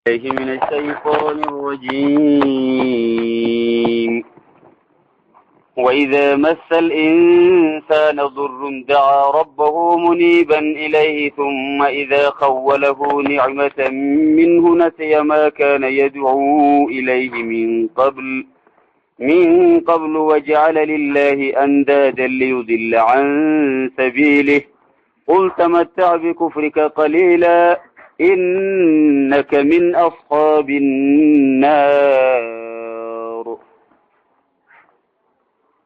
الله من الشيطان الرجيم. وإذا مس الإنسان ضر دعا ربه منيبا إليه ثم إذا خوله نعمة منه نسي ما كان يدعو إليه من قبل وجعل لله أندادا ليضل عن سبيله. قل تمتع بكفرك قليلا إنك من أصحاب النار.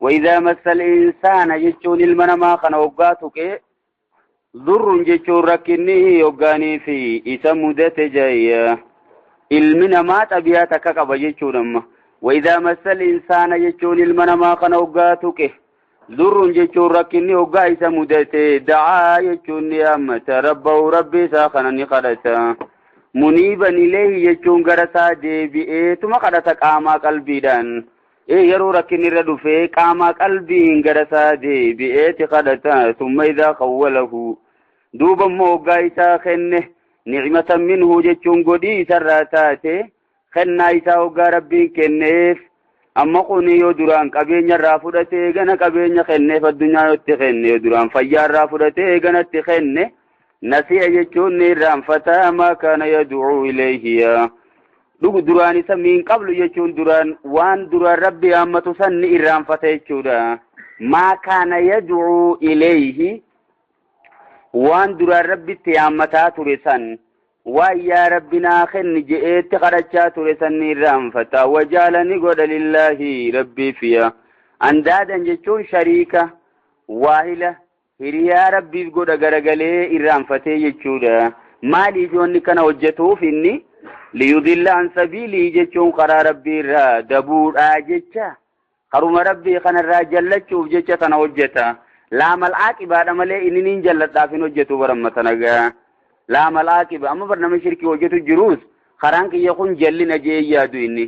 وإذا مس الإنسان جتشون المنما خنوقاتك ضر جتشون ركنه يوغاني في إسمدة جاية المنما تبياتك قبا جتشون أما. وإذا مس الإنسان جتشون المنما خنوقاتك ضر جتشون ركنه يوغا إسمدة دعا جتشون يامة ربه ربي ساخنني خلتا منيبا إليه جتشون غرسا ديبئي ثم خلتك آما قلبي دان yeroo rakkinni irra dhufee qaama qalbiin gara isaa deebi'eeti kadhata. Summa idhaa khawwalahu duuba immoo hoggaa isaa kenne nicmatan minhu jechuun godhii isarraa taate kennaa isaa hoggaa rabbiin kenneef. Amma kun yoo duraan qabeenya irraa fudhatee gana qabeenya kenneef addunyaa yotti kenne, yoo duraan fayyaa irraa fudhatee ganatti kenne, nasi'a jechuun ni irraanfataa maa kaana yad'uu ilayhi dhugu duraan isa min qablu jechuun duraan waan duraan rabbi yaammatu san ni irraanfata jechuudha. Maa kaana yad'uu ilayhi waan duraan rabbitti yaammataa ture san, waan yaa rabbi naa kenni je'eetti kadhachaa ture san ni irraanfata. Wajaala ni godha lillaahi rabbiifiya andaadan jechuun shariika waahila hiriyaa rabbiif godha garagalee irraanfatee jechuudha. Maaliif wanni kana hojjetuuf inni liyudilla an sabiilii jechuun karaa rabbii irraa dabuudhaa jecha karuma rabbii kanarraa jallachuuf jecha tana hojjeta. Laamal aaqibaadha malee inni niin jalladhaaf hin hojjetu barammata nagaa. Laamal aaqiba amma bar nama shirkii hojjetu jiruus karaan kiyya kun jallina jee yaadu inni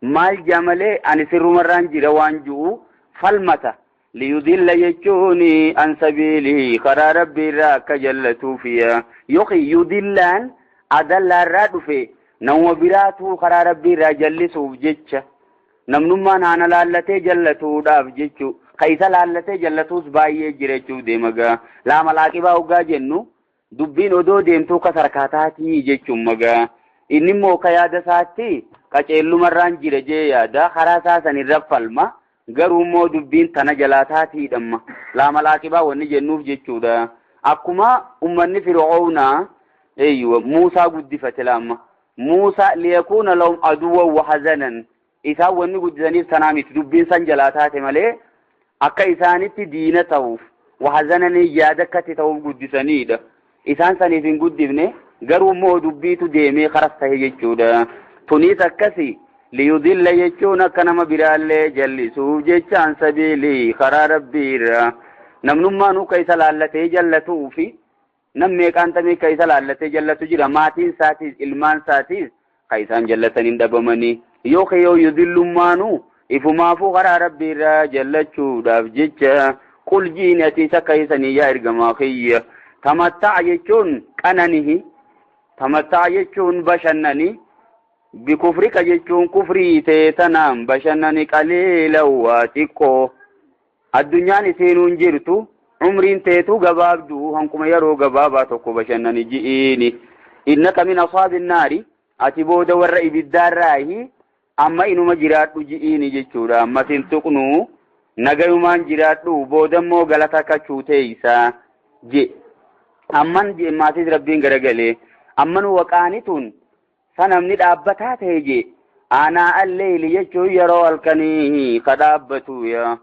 maal jaa malee ani sirrumarraan jira waan ji'u falmata. Liyudilla jechuun an sabiilii karaa rabbii irraa akka jallatuufiya yookiin yudillaan adallaarraa dhufe nama biraatu karaa rabbii irraa jallisuuf jecha namnummaan haana laallatee jallatuudhaaf jechu ka isa laallatee jallatuus baay'ee jira jechuuf deema gaa. Laamal aaqibaa hoggaa jennu dubbiin odoo deemtuu ka sarkaataatii jechuun magaa. Inni immoo ka yaada isaatti qaceellumarraan jira jee yaada karaa isaa san irra falma garuu immoo dubbiin tana jalaa taatiidhamma. Laamal aaqibaa wanni jennuuf jechuudha. Akkuma ummanni Fir'aawnaa eeyyuu Muusaa guddifate laamma. Muusaa liyakuuna lahum aduwwan wa hazanan isaan wanni guddisaniif sanaa miti dubbiin san jalaa taate malee akka isaanitti diina ta'uuf wa hazananii yaada akkatti ta'uuf guddisaniidha. Isaan saniif hin guddifne garuu immoo dubbiitu deemee karas tahe jechuudha. Tuniis akkasi liyudilla jechuun akka nama biraallee jallisuuf jechaan sabiilii karaa rabbii irraa namnummaan ka isa laallatee jallatuufi nam meeqaan tamii ka isa laallatee jallatu jira. Maatiin isaatiis ilmaan isaatiis ka isaan jallatan hin dhabamanii yookiin yoo yudillummaanuu ifumaafuu karaa rabbii irraa jallachuudhaaf jecha. Qul jiini atiis akka isanii yaa ergamaa kiyya. Tamatta'a jechuun qananihi, tamatta'a jechuun bashannani, bikufrika jechuun kufrii ta'e tanaan bashannani qaliila waa xiqqoo. Addunyaan isiinuun jirtu umriin teetu gabaabduu hankuma yeroo gabaabaa tokko bashannani ji'iini. Innaka min ashaabin naari ati booda warra ibiddaarraahi amma inuma jiraadhu ji'iini jechuudha. Ammas hin tuqnu nagayumaan jiraadhu booda immoo galata kachuu teeysa je. Amman maatis rabbiin garagalee amman waqaanituun sanamni dhaabbataa ta'e je. Aanaa alleeyli jechuun yeroo halkanii ka dhaabbatu yaa.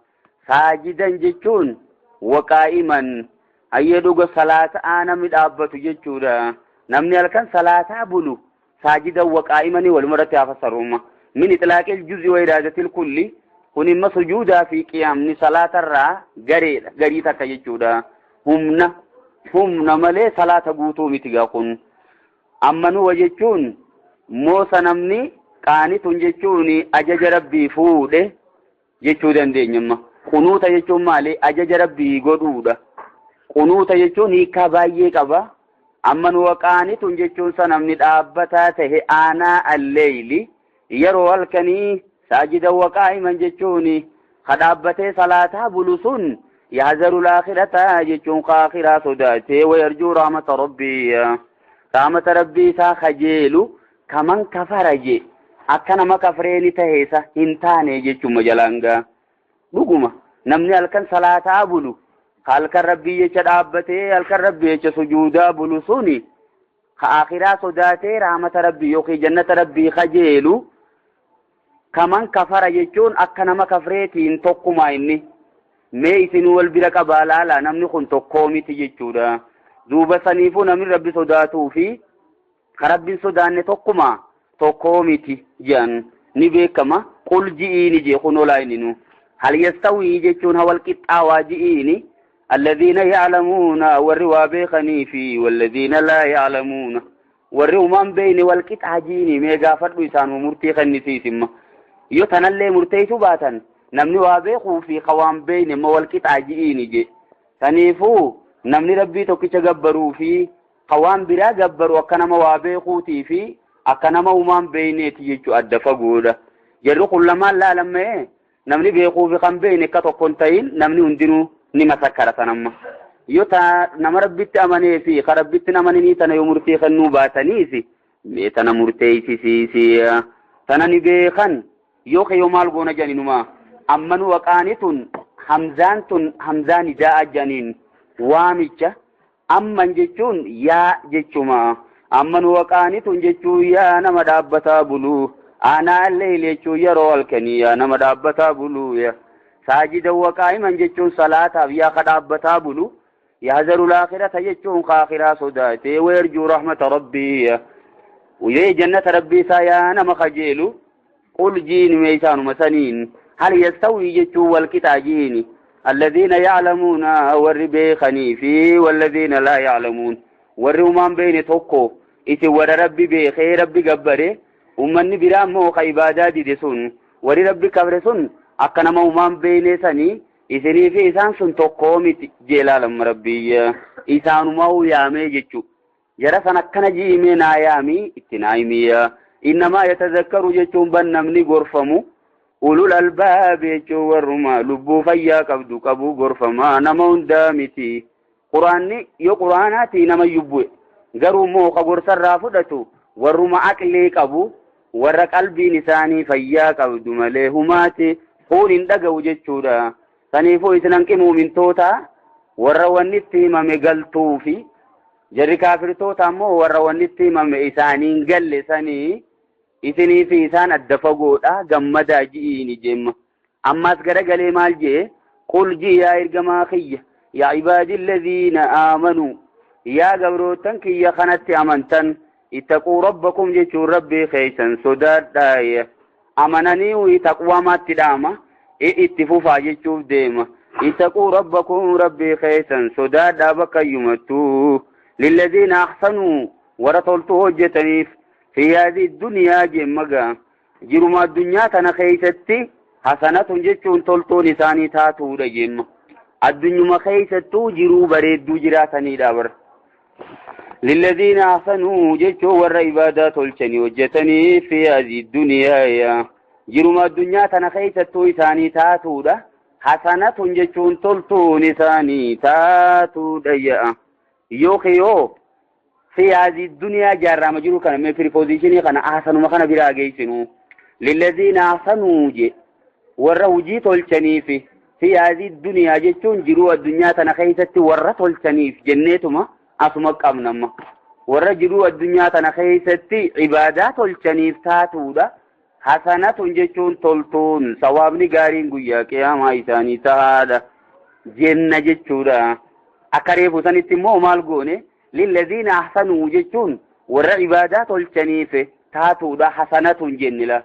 Saajidan jechuun waqaa'iman hayyee dhuga salaataa namni dhaabbatu jechuudha. Namni halkan salaataa bulu saajidan waqaa'imanii walumarratti haa fassaruma. Min itlaaqil juz'i wa iraadatil kulli kun imma sujuudaa fi qiyaamni salaatarraa gareedha garii takka jechuudha. Humna humna malee salaata guutuu miti gaa kun. Ammanuwa jechuun moosa namni qaanitun jechuun ajaja rabbii fuudhe jechuu dandeenyamma. Qunuuta jechuun maali? Ajaja rabbii godhuudha. Qunuuta jechuun hiikaa baay'ee qaba. Amman waqaanitun jechuun sa namni dhaabbataa tahe aanaa alleyli yeroo halkanii saajidan waqaa'iman jechuun ka dhaabbatee salaataa bulu sun yahzaru laakhirata jechuun ka akhiraa sodaatee wayarjuu rahmata rabbii rahmata rabbii isaa kajeelu kaman kafara je akka nama kafreeni taheesa hin taane jechuma jalaangaa dhuguma namni halkan salaataa bulu halkan rabbii jecha dhaabbatee halkan rabbii jecha sujuudaa bulu suni ka akhiraa sodaatee rahmata rabbii yookiin jannata rabbii kajeelu kaman kafara jechuun akka nama kafreetiin tokkuma inni mee isin wal bira qabaa laala namni kun tokkoo miti jechuudha. Duuba saniifuu namni rabbi sodaatuu fi ka rabbiin sodaanne tokkuma tokkoo miti jedhan ni beekama. Qul ji'iini jee kun olaa inni nu hal yastawii jechuun hawal qixxaawaa ji'iini alladhiina ya'lamuuna warri waa beekanii fi walladhiina laa ya'lamuuna warri umaan beeyne wal qixxaa ji'iini mee gaafadhu isaanuma murtii kennisiisimma yoo tanallee murteessuu baatan namni waa beekuu fi ka waan beeyne immoo wal qixxaa ji'iini je saniifuu namni rabbii tokkicha gabbaruu fi ka waan biraa gabbaru akka nama waa beekuutii fi akka nama umaan beeyneeti jechuu adda fagoodha. Jarri kun lamaan laalamee namni beekuu fi kan beeyne akka tokko hin ta'in namni hundinuu ni masakkara sanamma. Yoo ta nama rabbitti amanee fi ka rabbitti amananii tana yoo murtee kennuu baataniis mee tana murteessisiisi tana ni beekan yoo kayyoo maal goona jedhaninuma amman waqaani tun hamzaan tun hamzaan idaa'a jedhaniin waamicha amman jechuun yaa jechuma amman waqaani tun jechuun yaa nama dhaabbataa buluu aanaa illee jechuun yeroo halkanii yaa nama dhaabbataa buluu yaa saajidan waqaa'iman jechuun salaataaf yaa ka dhaabbataa bulu yahzaru laakhirata jechuun ka akhiraa sodaatee wayarjuu rahmata rabbii uyee jannata rabbii isaa yaa nama kajeelu qul jiini mee isaanuma saniin hal yastawii jechuun wal qixaa jiini alladhiina ya'lamuuna warri beekanii fi walladhiina laa ya'lamuun warri umaan beeyne tokko isin warra rabbi beekee rabbi gabbare ummanni biraa immoo ka ibaadaa dide sun warri rabbi kabre sun akka nama umaan beeyne sanii isinii fi isaan sun tokkoo miti jeelaalamma rabbiyya isaanumaa yaamee jechu jara san akkana ji'imee naa yaamii itti naa himiyya innamaa yatazakkaru jechuun ban namni gorfamu ulul albaab jechuun warruma lubbuu fayyaa qabdu qabu gorfamaa nama hundaa miti. Quraanni yoo quraanaati nama yubbu'e garuu immoo ka gorsarraa fudhatu warruma aqlii qabu warra qalbiin isaanii fayyaa qabdu malee humaati kun hin dhaga'u jechuudha. Saniifuu isin hanqi muumintoota warra wanni itti himame galtuu fi jarri kaafirtoota ammoo warra wanni itti himame isaanii hin galle sanii isinii fi isaan adda fagoodha gammadaa ji'iini jemma. Ammas garagalee maal jee qul ji'i yaa ergamaa kiyya yaa ibaadi alladhiina aamanuu yaa gabrootan kiyya kanatti amantan ittaquu rabbakum jechuun rabbii keeysan sodaadhaaya amananii taqwaamaatti dhaama itti fufaa jechuuf deema ittaquu rabbakum rabbii keeysan sodaadhaa bakkayyumattuu lilladhiina ahsanuu warra toltuu hojjetaniif fi haadhihi dunyaa jemmagaa jiruma addunyaa tana keeysatti hasanatun jechuun toltuun isaanii taatuudha jemma addunyuma keeysattuu jiruu bareedduu jiraataniidha bara lilladhiina ahsanuu jechuun warra ibaadaa tolchanii hojjetanii fi haadhihi dunyaa jiruma addunyaa tana keeysattuu isaanii taatuudha hasanatun jechuun toltuun isaanii taatuudha ya'a yookiin fi haadhihi dunyaa jaarraama jiru kana mee piripoozishinii kana ahsanuma kana biraa geessinu lilladhiina ahsanuu je warra hojii tolchaniif fi haadhihi dunyaa jechuun jiruu addunyaa tana keeysatti warra tolchaniif jenneetuma asuma qabnamma warra jiruu addunyaa tana keeysatti ibaadaa tolchaniif taatuudha hasanatun jechuun toltuun sawaabni gaariin guyyaa qiyaamaa isaanii tahaadha jenna jechuudha. Akka reefu sanitti immoo maal goone lilladhiina ahsanuu jechuun warra ibaadaa tolchaniif taatuudha hasanatun jennila.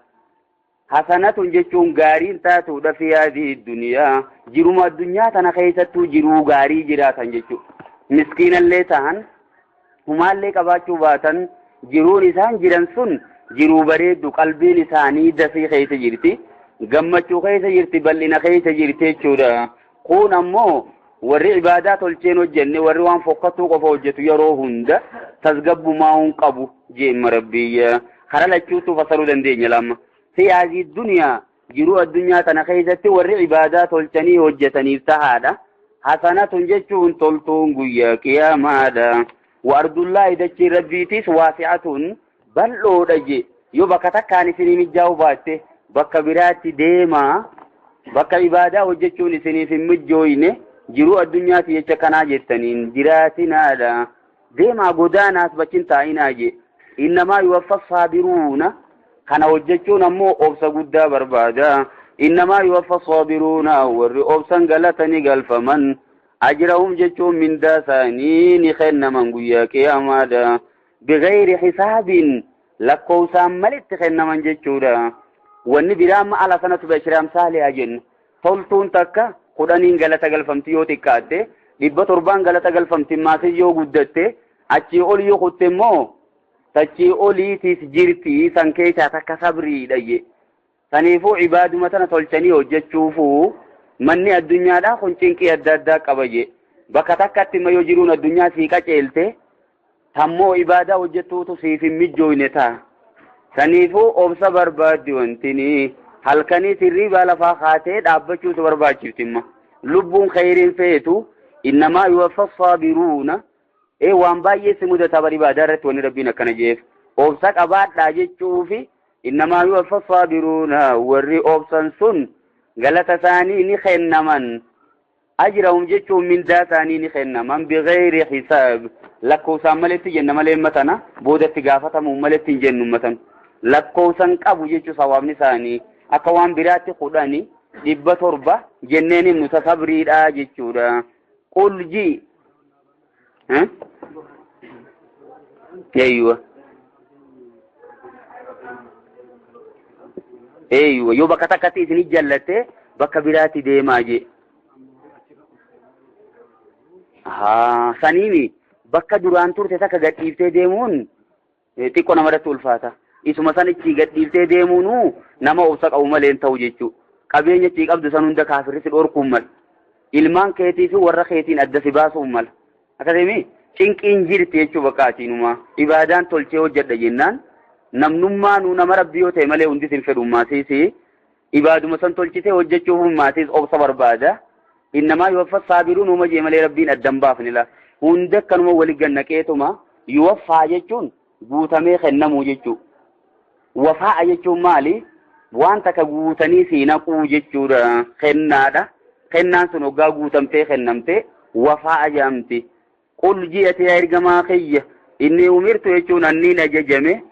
Hasanatun jechuun gaariin taatuudha fi haadhihi duniyaa jiruma addunyaa tana keessattuu jiruu gaarii jiraatan jechuudha. Miskiinallee ta'an humaallee qabaachuu baatan jiruun isaan jiran sun jiruu bareeddu qalbiin isaanii dasii keessa jirti gammachuu keessa jirti bal'ina keessa jirti jechuudha. Kun ammoo Warri ibaadaa tolcheen hojjenne, warri waan fokkattuu qofa hojjetu yeroo hunda tasgabbumaa hin qabu jeemma Rabbiyya. Kara lachuutu fasaruu dandeenya lama. Fi haazii duniyaa, jiruu addunyaa tana keessatti warri ibaadaa tolchanii hojjetaniif tahaadha. Hasanatun jechuun toltuun guyyaa qiyaamaadha. Wa ardullaahi, dachiin Rabbiitis, waasi'atun bal'oodha je. Yoo bakka takkaan isinii mijaa'uu baatte, bakka biraatti deemaa. Bakka ibaadaa hojjechuun isiniif hin mijjooyne, jiruu addunyaati jecha kanaa jettaniin jiraatinaadha. Deemaa, godaanaas, bakkin taa'inaa je. Innamaa yuwaffa saabiruuna, kana hojjechuun ammoo obsa guddaa barbaada. Innamaa yuwaffa saabiruuna, warri obsan galatanii galfaman. Ajrahum jechuun mindaa isaanii ni kennaman guyyaa qiyaamaadha. Bigayri hisaabin, lakkoofsaan malitti kennaman jechuudha. Wanni biraa amma ala sanatu bi ashri amsaalihaa jenna. Toltuun takka 10n galata galfamti yoo xiqqaatte, 700n galata galfamti maasii yoo guddatte, achii ol yoo kutte immoo tachii oliitiis jirti. San keessaa takka sabriidha je. Saniifuu ibaaduma tana tolchanii hojjechuufuu manni addunyaadhaa kun cinqii adda addaa qaba je. Bakka takkatti immoo yoo jiruun addunyaa sii qaceelte, tammoo ibaadaa hojjettuutu siif hin mijjooyne ta'a. Saniifuu obsa barbaaddi wantini halkanii sirriibaa lafaa kaatee dhaabbachuutu barbaachifti imma. Lubbuun khayriin feetu. Innamaa yuwaffa saabiruuna. Ee, waan baay'ee si mudata bar ibaadaa irratti. Wanni Rabbiin akkana jeef obsa qabaadhaa jechuufi. Innamaa yuwaffa saabiruuna, warri obsan sun galata isaanii ni kennaman. Ajrahum jechuun mindaa isaanii ni kennaman. Bigayri hisaab, lakkoofsaan maletti jenna malee matana boodatti gaafatamuu maletti hin jennu matan. Lakkoofsan qabu jechuu sawaabni isaanii akka waan biraatti 10, 700 jenneen himnu tasabriidha jechuudha. Qul ji. Eeywa. Eeywa, yoo bakka takkatti isinit jallatte, bakka biraatti deemaa je. Haa, saniini bakka duraan turte takka gadhiiftee deemuun xiqqoo namarratti ulfaata. Isuma san ichi gadhiiftee deemuunu nama obsa qabu malee hin ta'u jechuu. Qabeenya ichi qabdu san hunda kaafirri si dhorkuun mala. Ilmaan keetii fi warra keetiin adda si baasuun mala. Akkasimi cinqiin jirti jechuu bakka atiinuma. Ibaadaan tolchee hojjedha jennaan namnummaanuu nama Rabbii yoo ta'e malee hundi sin fedhu maasiisi. Ibaaduma san tolchitee hojjechuuf maasiis obsa barbaada. Innamaa yuwaffa saabiruun uuma jee malee Rabbiin addan baafne la. Hunda akkanuma wali gannaqeetuma yuwaffaa jechuun guutamee kennamuu jechuu. Wafaa'a jechuun maali? Waan takka guutanii sii naquu jechuudha. Kennaadha. Kennaan sun hoggaa guutamtee kennamtee wafaa'a jedhamti. Qul ji'ate, yaa ergamaa kiyya. Inni umirtu jechuun anniin ajajame.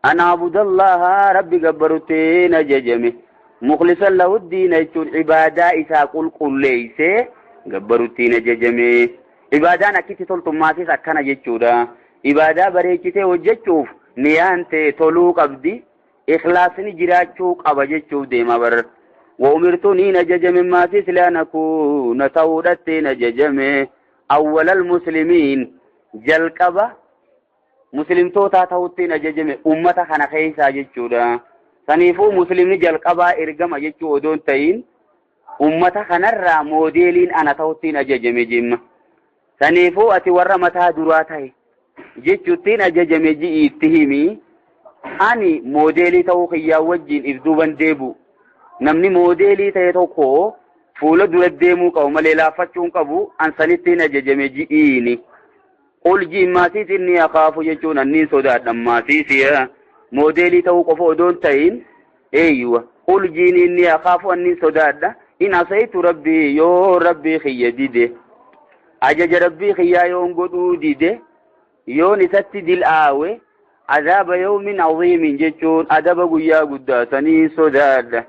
An abudallaha, Rabbi gabbarutteen ajajame. Mukhlisan lahu diina jechuun ibaadaa isaa qulqulleeysee gabbaruttiin ajajame. Ibaadaan akkitti toltummaasis akkana jechuudha. Ibaadaa bareechitee hojjechuuf niyaan ta'e toluu qabdi. Ikhlaasni jiraachuu qaba jechuuf deema bar. Wa umirtu, niin ajajame maasis, li'an akuuna, ta'uudhattiin ajajame. Awwalal muslimiin, jalqaba muslimtootaa ta'uttiin ajajame ummata kana keessaa jechuudha. Saniifuu muslimni jalqabaa ergama jechuu odoo hin ta'in, ummata kanarraa moodeeliin ana ta'uttiin ajajame jemma. Saniifuu ati warra mataa duraa ta'e jechuuttiin ajajame ji'i itti himi. Ani moodeelii ta'uu kiyyaa wajjin if duuban deebu. Namni moodeelii ta'e tokko fuula dura deemuu qabu malee laaffachuu hin qabu. An sanittiin ajajame ji'iini. Qul ji'in maasiis inni akaafu jechuun anniin sodaadhan maasiisiya. Moodeelii ta'uu qofa odoo hin ta'in, eeyyuwa. Qul ji'in inni akaafu, anniin sodaadha. In asaytu Rabbii, yoo Rabbii kiyya dide. Ajaja Rabbii kiyyaa yoon godhuu dide, yoon isatti dil'aawe, azaaba yawmin aziimin jechuun adaba guyyaa guddaa sanii sodaadha.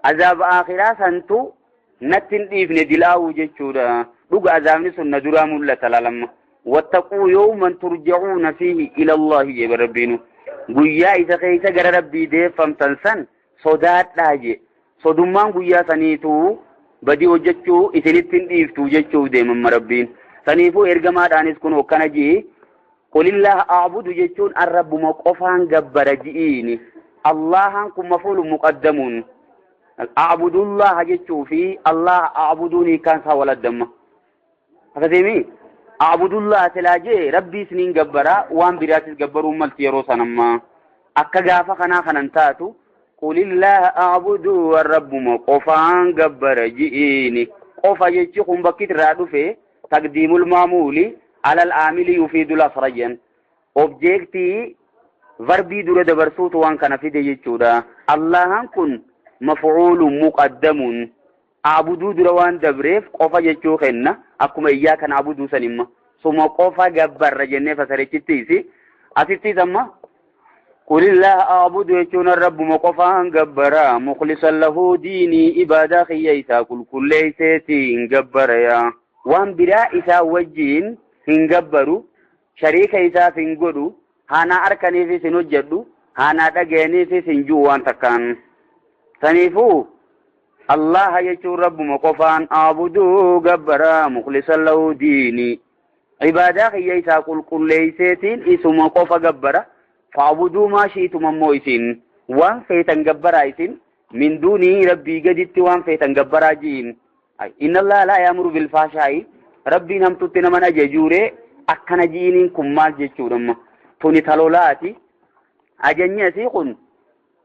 Azaaba akhiraa santu natti hin dhiifne dil'aawuu jechuudha. Dhuga azaabni sun na duraa mul'ata lalamma. Wattaquu yawman turja'uuna fiihi ila Allahi jedhe Rabbiinu. Guyyaa isa keessa gara Rabbii deeffamtan san sodaadhaa je. Sodummaan guyyaa saniitu badii hojjechuu isinitti hin dhiiftu jechuuf deemamma Rabbiin. Saniifuu ergamaadhaanis kun hokkana ji'i. Qulillaha a'budu jechuun an Rabbuma qofaan gabbara ji'iini. Allahan kun mafuulu muqaddamuun. A'budullaha jechuu fi Allaha a'buduun hiikkaan isaa wal addamma. Akkasii A'budullaha silaa jee rabbii isiniin gabbaraa waan biraatis gabbaruun malti yeroo san ammaa. Akka gaafa kanaa kanan taatu qulillaha a'budu waan rabbuma qofaan gabbara ji'iini. Qofa jechi kun bakki irraa dhufe taqdiimul maamuuli alal aamili yufiidul asrayyan. Objeektii varbii dura dabarsuutu waan kana fide jechuudha. Allahan kun maf'uulun muqaddamun. A'buduu dura waan dabreef qofa jechuu kenna. Akkuma iyyaaka na'buduu san imma. Suma qofa gabbarra jennee fasarichittiisi. Asittis amma qulillaha a'budu jechuun rabbuma qofaan gabbara. Mukhlisan lahu diinii ibaadaa kiyya isaa qulqulleesseetiin gabbara yaa. Waan biraa isaa wajjiin hin gabbaru. Shariika isaaf hin godhu. Haanaa arkaniifis hin hojjedhu. Haanaa dhagayaniifis hin ji'u waan takkaan. Saniifuu Allaha jechuun rabbuma qofaan a'buduu gabbara mukhlisan lahu diinii. Ibaadaa kiyya isaa qulqulleesseetiin isuma qofa gabbara. Fa'buduu maa shi'tum ammoo isin waan feetan gabbaraa isin min duunii rabbii gaditti waan feetan gabbaraa ji'in. Inna Allaha laa ya'muru bil fahshaa'i. Rabbiin hamtutti naman ajajuuree akkana ji'iniin kun maal jechuudha amma. Tuni talolaati. Ajajni asii kun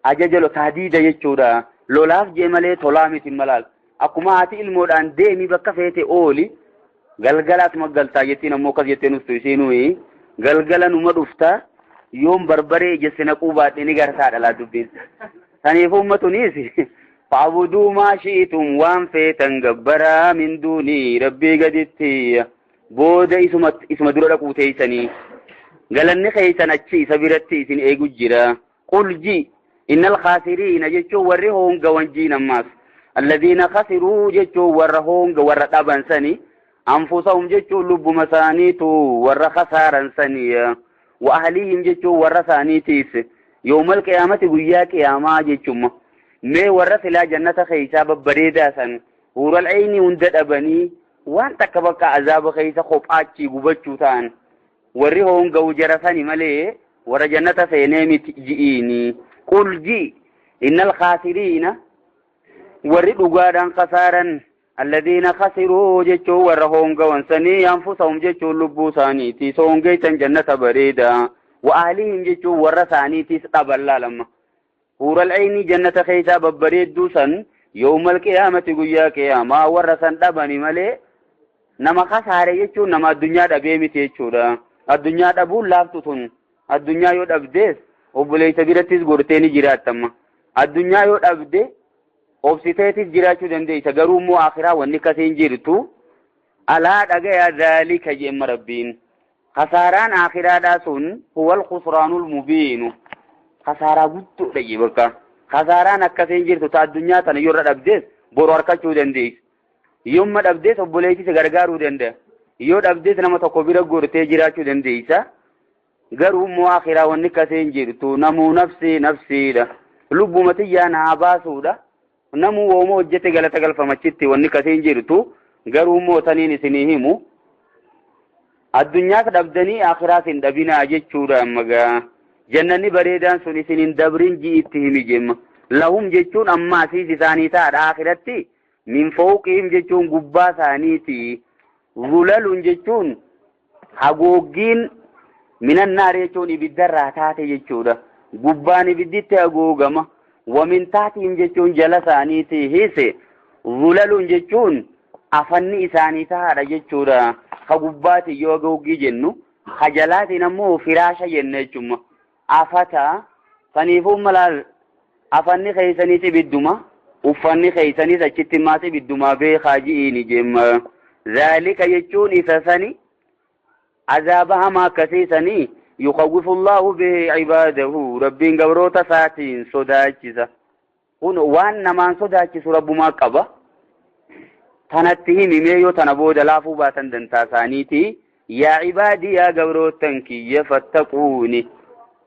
ajaja tahdiida jechuudha. Lolaaf jee malee tolaa miti malaal. Akkuma haati ilmoodhaan deemi bakka feete ooli galgala asuma galtaa jettiin ammoo akkas jettee nuftu isiinuu galgala numa dhuftaa yoom barbaree ija si naquu baadhe ni gartaa dhalaa dubbiin. Saniifuu ummatunis fa'buduu maa shi'itum waan feetan gabbaraa min duunii rabbii gaditti booda isuma dura dhaquu teessanii galanni keessan achi isa biratti isin eegu jira. Qul ji innal khaasiriina jechuun warri hoongawan jiin ammaas alladhiina khasiruu jechuun warra hoonga warra dhaban sanii anfusahum jechuun lubbuma isaaniitu warra khasaaran sanii wa ahlihim jechuun warra isaaniitiis yoomal qiyaamati guyyaa qiyaamaa jechuun mee warra silaa jannata keessaa babbareedaa san huural ayni hunda dhabanii waan takka bakka azaaba keessa kophaachii gubachuu ta'an warri hoonga'u jara sani malee warra jannata seenee miti ji'iini. Qul ji innal khaasiriina warri dhugaadhaan khasaaran alladhiina khasiruu jechuun warra hoongawan sanii anfusahum jechuun lubbuu isaaniiti soongeessan jannata bareedaa wa ahlihim jechuun warra isaaniitiis dhaban laalama. Huural ayni jannata keessaa babbareedduu san yoomal qiyaamati guyyaa qiyaamaa warra san dhabani malee nama khasaare jechuun nama addunyaa dhabee miti jechuudha. Addunyaa dhabuun laaftu tun addunyaa yoo dhabdees obboleessa birattis gortee ni jiraattamma. Addunyaa yoo dhabde obsiteetis jiraachuu dandeessa. Garuu immoo akhiraa wanni akkasiin jirtu alaa dhagaya dhaalika jeemma rabbiin. Khasaaraan akhiraadhaa sun huwal khusraanul mubiinu. Khasaaraa guddoodha jee bakka. Khasaaraan akkasiin jirtu ta addunyaa tana yoo irra dhabdees boru harkachuu dandeessa. Yoomma dhabdees obboleessi si gargaaruu danda'a. Yoo dhabdees nama tokko bira gortee jiraachuu dandeessa. Garuu immoo akhiraa wanni akkasiin jirtu namuu nafsii nafsiidha. Lubbuma xiyyaa naa baasuudha. Namuu wooma hojjete galata galfamachitti wanni akkasiin jirtu garuu immoo taniin isinii himu. Addunyaas dhabdanii akhiraas hin dhabinaa jechuudha amma gaa. Jannanni bareedaan sun isin hin dabrin ji'itti himi jemma. Lahum jechuun amma asiis isaanii taadha akhiratti. Min fawqihim jechuun gubbaa isaaniiti. Zulalun jechuun hagooggiin minan naar jechuun ibiddarraa taate jechuudha. Gubbaan ibidditti hagoogama. Wa min taatihim jechuun jala isaaniiti hiise. Zulalun jechuun afanni isaanii tahaadha jechuudha. Ka gubbaati yoo hagoogii jennu ka jalaatiin ammoo firaasha jenna jechuudha. Afata saniifuu malaal afanni keessaniis ibidduma uffanni keessaniis achitti maas ibiddumaa beekaa ji'iini jemma. Zaalika jechuun isa sani azaaba hamaa akkasii sanii yukhawwifu Allahu bihi cibaadahu rabbiin gabroota isaatiin sodaachisa. Kun waan namaan sodaachisu rabbumaa qaba. Tanatti himimee yoo tana booda laafuu baatan dantaa isaaniiti. Yaa cibaadii yaa gabroottan kiyya fattaquuni.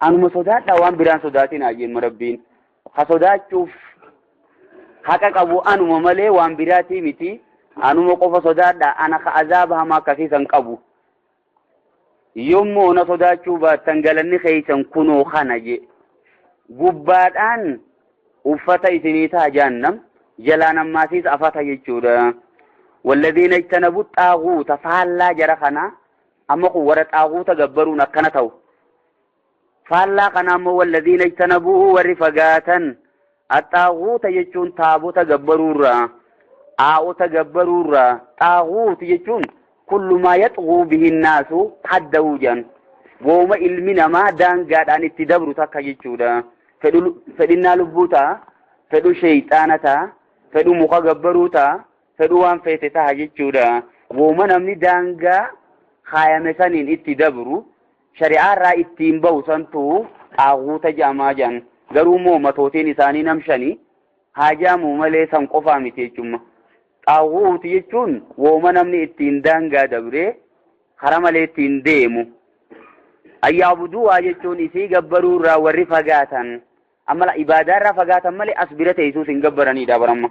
Anuma sodaadhaa waan biraan sodaatinaa jemma rabbiin. Ha sodaachuuf haqa qabu anuma malee waan biraatii miti. Anuma qofa sodaadhaa ana ka azaaba hamaa akkasii san qabu. Yommuu na sodaachuu baattan galanni keessan kunoo kana je. Gubbaadhaan uffata isinii ta'a jahannam jalaan ammaasiis afata jechuudha. Walladhiina ijtanabu xaaguuta faallaa jara kana amma kun warra xaaguuta gabbaruun akkana ta'u. Faallaa kana ammoo walladhiina ijtanabuu warri fagaatan axaaguuta jechuun taabota gabbaruurraa aa'ota gabbaruurraa xaaguuti jechuun kullu maa yaxguu bihi nnaasu hadda'uu jedhan wooma ilmi namaa daangaadhaan itti dabru takka jechuudha. Fedhinnaa lubbuu ta'a, fedhu sheeyxaana ta'a, fedhu muka gabbaruu ta'a, fedhu waan feete ta'a jechuudha. Wooma namni daangaa kaayame saniin itti dabru shari'aarraa ittiin bahu santu xaaguuta jedhamaa jedhan. Garuu immoo matootiin isaanii nam shani haa jedhamu malee san qofaa miti jechuudha. Xaaguuti jechuun wooma namni ittiin daangaa dabree kara malee ittiin deemu. Ayyaabudu'aa jechuun isii gabbaruu irraa warri fagaatan. Amma ibaadaa irraa fagaatan malee as bira teessuus hin gabbaranidha baramma.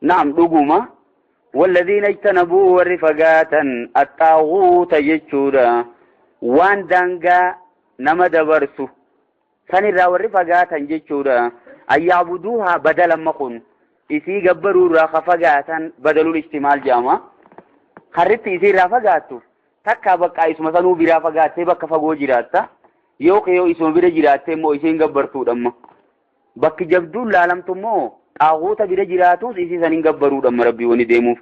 Naam dhuguma. Walladhiina ijtanabuu warri fagaatan axxaaguuta jechuudha. Waan daangaa nama dabarsu sanirraa warri fagaatan jechuudha. Ayyaabuduuhaa badalamma kun isii gabbaruu irraa ka fagaatan badalul ijtimaal jedhama. Karritti isii irraa fagaattu takkaa bakka isuma sanuu biraa fagaattee bakka fagoo jiraatta. Yoo yoo isuma bira jiraattee immoo isiin gabbartuudha. Bakki jabduun laalamtu immoo xaaguuta bira jiraatus isii san hin gabbaruudha rabbii wani deemuuf.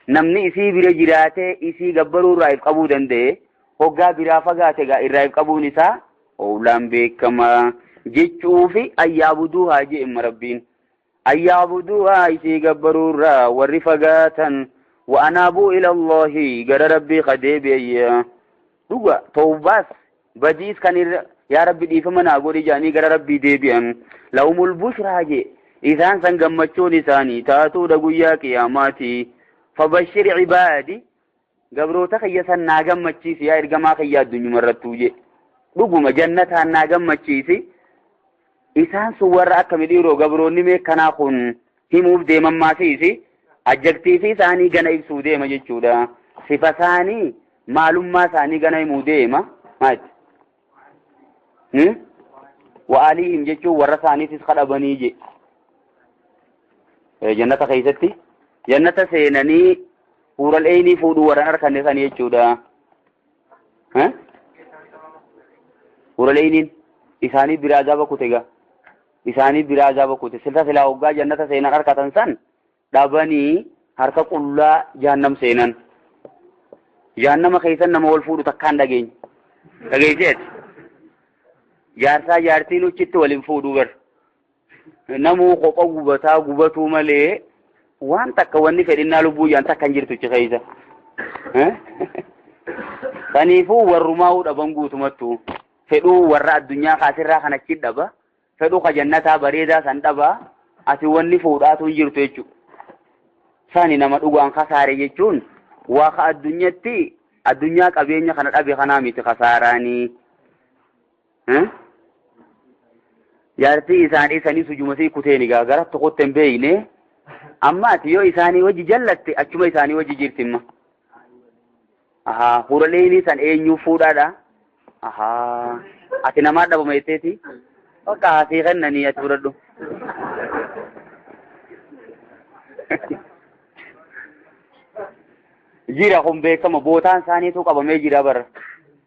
Namni isii bira jiraatee isii gabbaruu irraa if qabuu danda'e hoggaa biraa fagaate gaa irraa if qabuun isaa oolaan beekamaa jechuufi ayyaabuduu haa je'emma rabbiin. Ayyaabuduuhaa isii gabbaruu irraa warri fagaatan wa'anaabuu ila Allahi gara rabbii kadeebi'ayya. Dhuga tawbaas badiis kan irra yaa rabbi dhiifama naa godhi jedhanii gara rabbii deebi'an. Lahumul bushraa je isaan san gammachuun isaanii taatuudha guyyaa qiyaamaati. Fabashshir cibaadi gabroota kiyya san naa gammachiisi yaa ergamaa kiyya addunyuma irrattuu je. Dhuguma jannataan naa gammachiisi. Isaan sun warra akkami dhiiroo gabroonni mee kanaa kun himuuf deeman maasiisi. Ajjaktiifi isaanii gana ibsuu deema jechuudha. Sifa isaanii maalummaa isaanii gana himuu deema. Maali? Wa'aliihim jechuun warra isaaniitis kadhabanii je. Jannata keessatti jannata seenanii huural eynii fuudhuu warran harkanne sanii jechuudha. Huural eyniin isaanii biraa azaaba kute gaa. Isaanii biraa azaaba kute. Silta silaa hoggaa jannata seenan harkatan san dhabanii harka qullaa jahannam seenan. Jahannama keessan nama wal fuudhu takkaan dhageenya. Dhageesseeti. Jaarsaa jaartiin uchitti waliin fuudhuu bar. Namuu kopha gubataa gubatuu malee waan takka wanni fedhinnaa lubbuu jaan takka hin jirtu keessa. Saniifuu warrumaa'uu dhaban guutumattu. Fedhuu warra addunyaa kaasirraa kan achi dhaba. Fedhuu ka jannataa bareedaa san dhaba. Ati wanni fuudhaatu hin jirtu jechuudha. Sani nama dhugaan kasaare jechuun waa ka addunyatti addunyaa qabeenya kana dhabe kanaa miti kasaaraanii. Jaartii isaanii sanii sujumasii kuteeni gaa gara tokkotti hin beeyne. Amma ati yoo isaanii wajji jallatte achuma isaanii wajji jirtimma. Ahaa huraleeni san eenyuu fuudhaadha. Ahaa ati namaa dhabama jetteeti. Bakka asii kennanii ati fudhadhu. Jira kun beekama bootaan isaaniitu qabamee jira bara.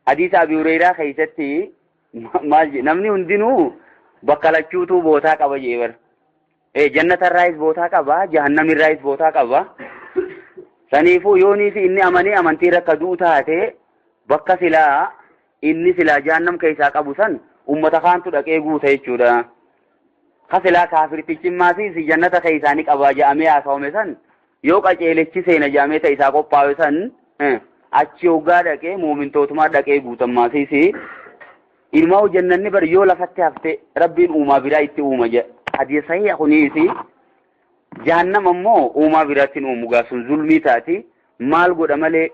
Hadiisa Abi Hureyraa keessatti maal jedhe namni hundinuu bakka lachuutu bootaa qaba jee bara. Jannatarraayis bootaa qaba, jahannamirraayis bootaa qaba. Saniifuu yoonii fi inni amanee amantii rakka du'u taate bakka silaa inni silaa jahannam keessaa qabu san ummata kaantu dhaqee guuta jechuudha. Ka silaa kaafirtichi maasiis jannata keessaa ni qaba jedhamee haasawame san yoo qaceelechi seena jedhamee ta'e isaa qophaa'e san achi hoggaa dhaqee muumintootumaa dhaqee guutan maasiis. Ilmaa jannanni bar yoo lafatti hafte rabbiin uumaa biraa itti uuma jedha. Hadiisa sahiha kuniis jahannam ammoo uumaa biraatti hin uumu gaa sun zulmii taati. Maal godha malee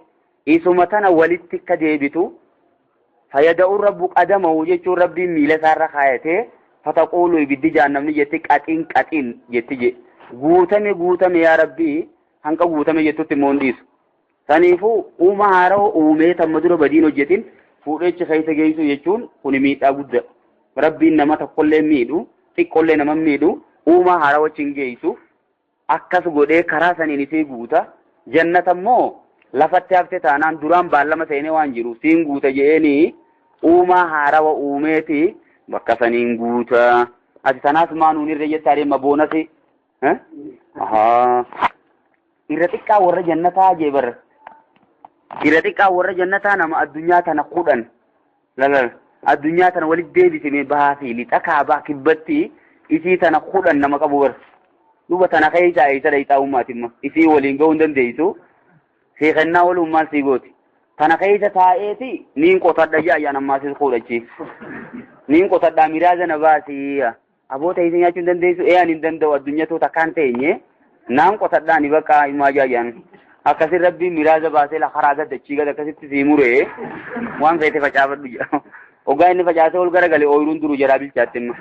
isuma tana walitti akka deebitu fayyada'uun rabbu qadamahu jechuun rabbiin miila isaarra kaayatee fataquulu ibiddi jahannamni jetti qaxiin qaxiin jetti je. Guutame guutame yaa rabbii hanqa guutame jettutti immoo hin dhiisu. Saniifuu uuma haarawa uumee tamma dura badiin hojjetin fuudheechi keessa geessu jechuun kuni miidhaa guddaa. Rabbiin nama tokkollee miidhu xiqqollee nama miidhu uumaa haarawa achi hin geessu. Akkas godhee karaa saniin isii guuta. Jannata immoo lafatti hafte taanaan duraan baallama seenee waan jiru siin guuta je'eenii uumaa haarawa uumeeti bakka saniin guuta. Ati tanaas maa nuun irra jettaa deema boonasi. Irra xiqqaa warra jannataa jee barra. Irra xiqqaa warra jannataa nama addunyaa tana 10 lalal addunyaa tana walitti deebisime bahaa fi lixa kaabaa kibbatti isii tana 10 nama qabu barra. Duuba tana keessa eessa dhayxaa ummaatimma isii waliin ga'uu hin dandeessu. Seekannaa waluun maal sii gooti. Tana keessa taa'eeti niin qotadha jaa ayyaan ammaa sis fuudhachi. Niin qotadhaa miraaza na baasii. Aboota isii nyaachuu hin dandeessu ee ani hin danda'u addunyaa takkaan teenye naan qotadhaa ni bakka himaa jaajaan. Akkasin rabbiin miraaza baasee karaa gad dachii gad akkasitti sii muree waan feete facaafadhu jedha. Ogaa inni facaasee ol garagalee ooyiruun duruu jaraa bilchaatti imma.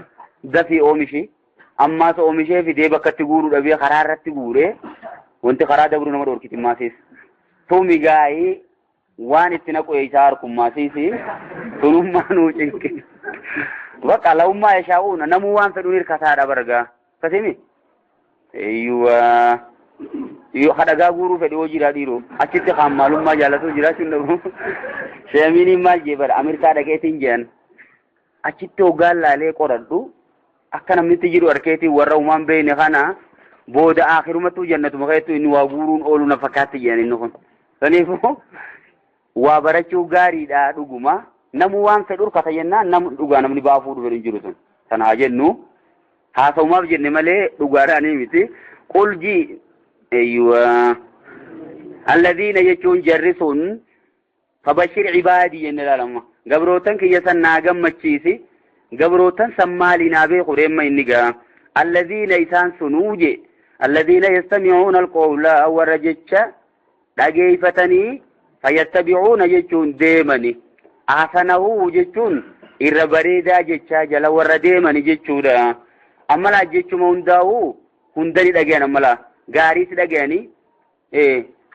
Dafii oomishi ammaas oomishee fidee bakkatti guuruu dhabee karaa irratti guuree wanti karaa dabru nama dhorkiti maasiis. Tumi gaa'ii waan itti naqu isaa harkummaasiisi sunummaa nuu cinqi. Bakka la'ummaa yashaa'uuna namuu waan fedhuun hirkataadha bargaa. Akkasimi? Eeyyuwaa. Yoo hadhagaa guuruu fedhi hoo jiraa dhiiroo achitti kaan maalummaa jaalatu jiraachuun dhabu. Sheemiiniin maal jee bara Ameerikaa dhaqeetiin jedhan achitti hoggaan laalee qoradhu akka namnitti jiru harkeetiin warra uumaan beekne kana booda akhirumattuu jannatuma keessattuu inni waa guuruun oolu na fakkaatti jedhan inni kun. Saniifuu waa barachuu gaariidha dhuguma. Namuu waan fedhu hirkata jennaan nam dhugaa namni baafuu dhufe hin jiru sun. Sana haa jennu haasa'umaaf jenne malee dhugaadhaanii miti. Qul ji eeyyuwa alladhiina jechuun jarri sun fabashir ibaadii jenne ilaalama. Gabrootan kiyya san naa gammachiisi. Gabrootan san maalii naa beeku reemma inni gaa. Alladhiina isaan sunuu je alladhiina yastami'uuna alqawla warra jecha dhageeyfatanii fayattabi'uuna jechuun deemani. Ahsanahu jechuun irra bareedaa jechaa jala warra deemani jechuudha. Ammalaa jechuma hundaa'u hundani dhagayan ammalaa gaariis dhagayanii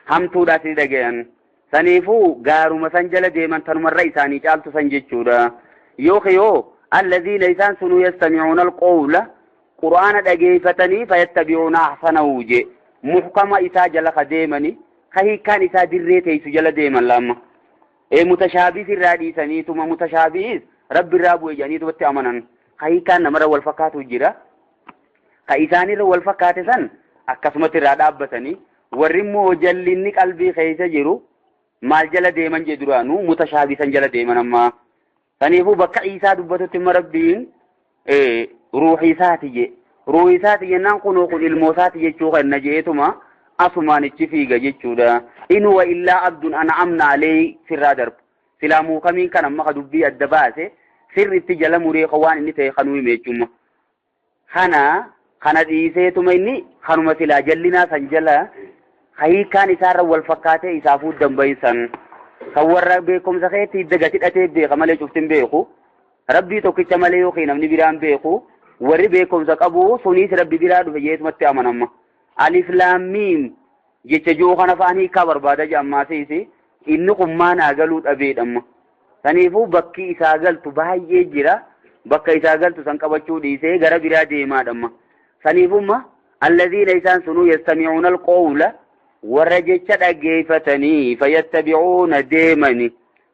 hamtuudhaas ni dhagayan. Saniifuu gaaruma san jala deeman tanumarra isaanii caaltu san jechuudha. Yookiin alladhiina isaan sunuu yastami'uuna alqawla qur'aana dhageeyfatanii fayattabi'uuna ahsanahu je muhkama isaa jala ka deemani ka hiikkaan isaa dirree teessu jala deeman laamma. Mutashaabis irraa dhiisaniituma mutashaabis rabbi irraa bu'e jedhaniitumatti amanan. Ka hiikkaan namarra wal fakkaatu jira. Ka isaanirra wal fakkaate san akkasumatti irraa dhaabbatanii warri immoo jallinni qalbii keessa jiru maal jala deeman jedhu duraanuu mutashaabisan jala deeman ammaa. Saniifuu bakka Iisaa dubbatutti imma rabbiin ruuxii isaati je. Ruuxii isaati jennaan kunoo kun ilmoo isaati jechuu kenna jeetuma asumaan ichi fiiga jechuudha. In huwa illaa abdun an'amna alayhi sirraa darbu. Silaa muukamiin kan amma ka dubbii adda baase sirriitti jala muree ka waan inni ta'e kanuu hime jechuudha. Kana dhiiseetuma inni kanuma silaa jallinaa san jala hiikkaan isaarra wal fakkaatee isaafuu dambayisan. Kan warra beekumsa keetti hidda gati hidhatee beeka malee cuftin beeku. Rabbii tokkicha malee yookiin namni biraan beeku. Warri beekumsa qabu sunis rabbi biraa dhufe jeesumatti amanama. Alif laam miim jecha ji'oo kana fa'aan hiikaa barbaada jedhammaasiisi. Inni kun maanaa galuu dhabeedhamma. Saniifuu bakki isaa galtu baay'ee jira. Bakka isaa galtu san qabachuu dhiisee gara biraa deemaadhamma. Saniifumma alladhiina isaan sunuu yastami'uuna alqawla warra jecha dhageeffatanii fayattabi'uuna deemani.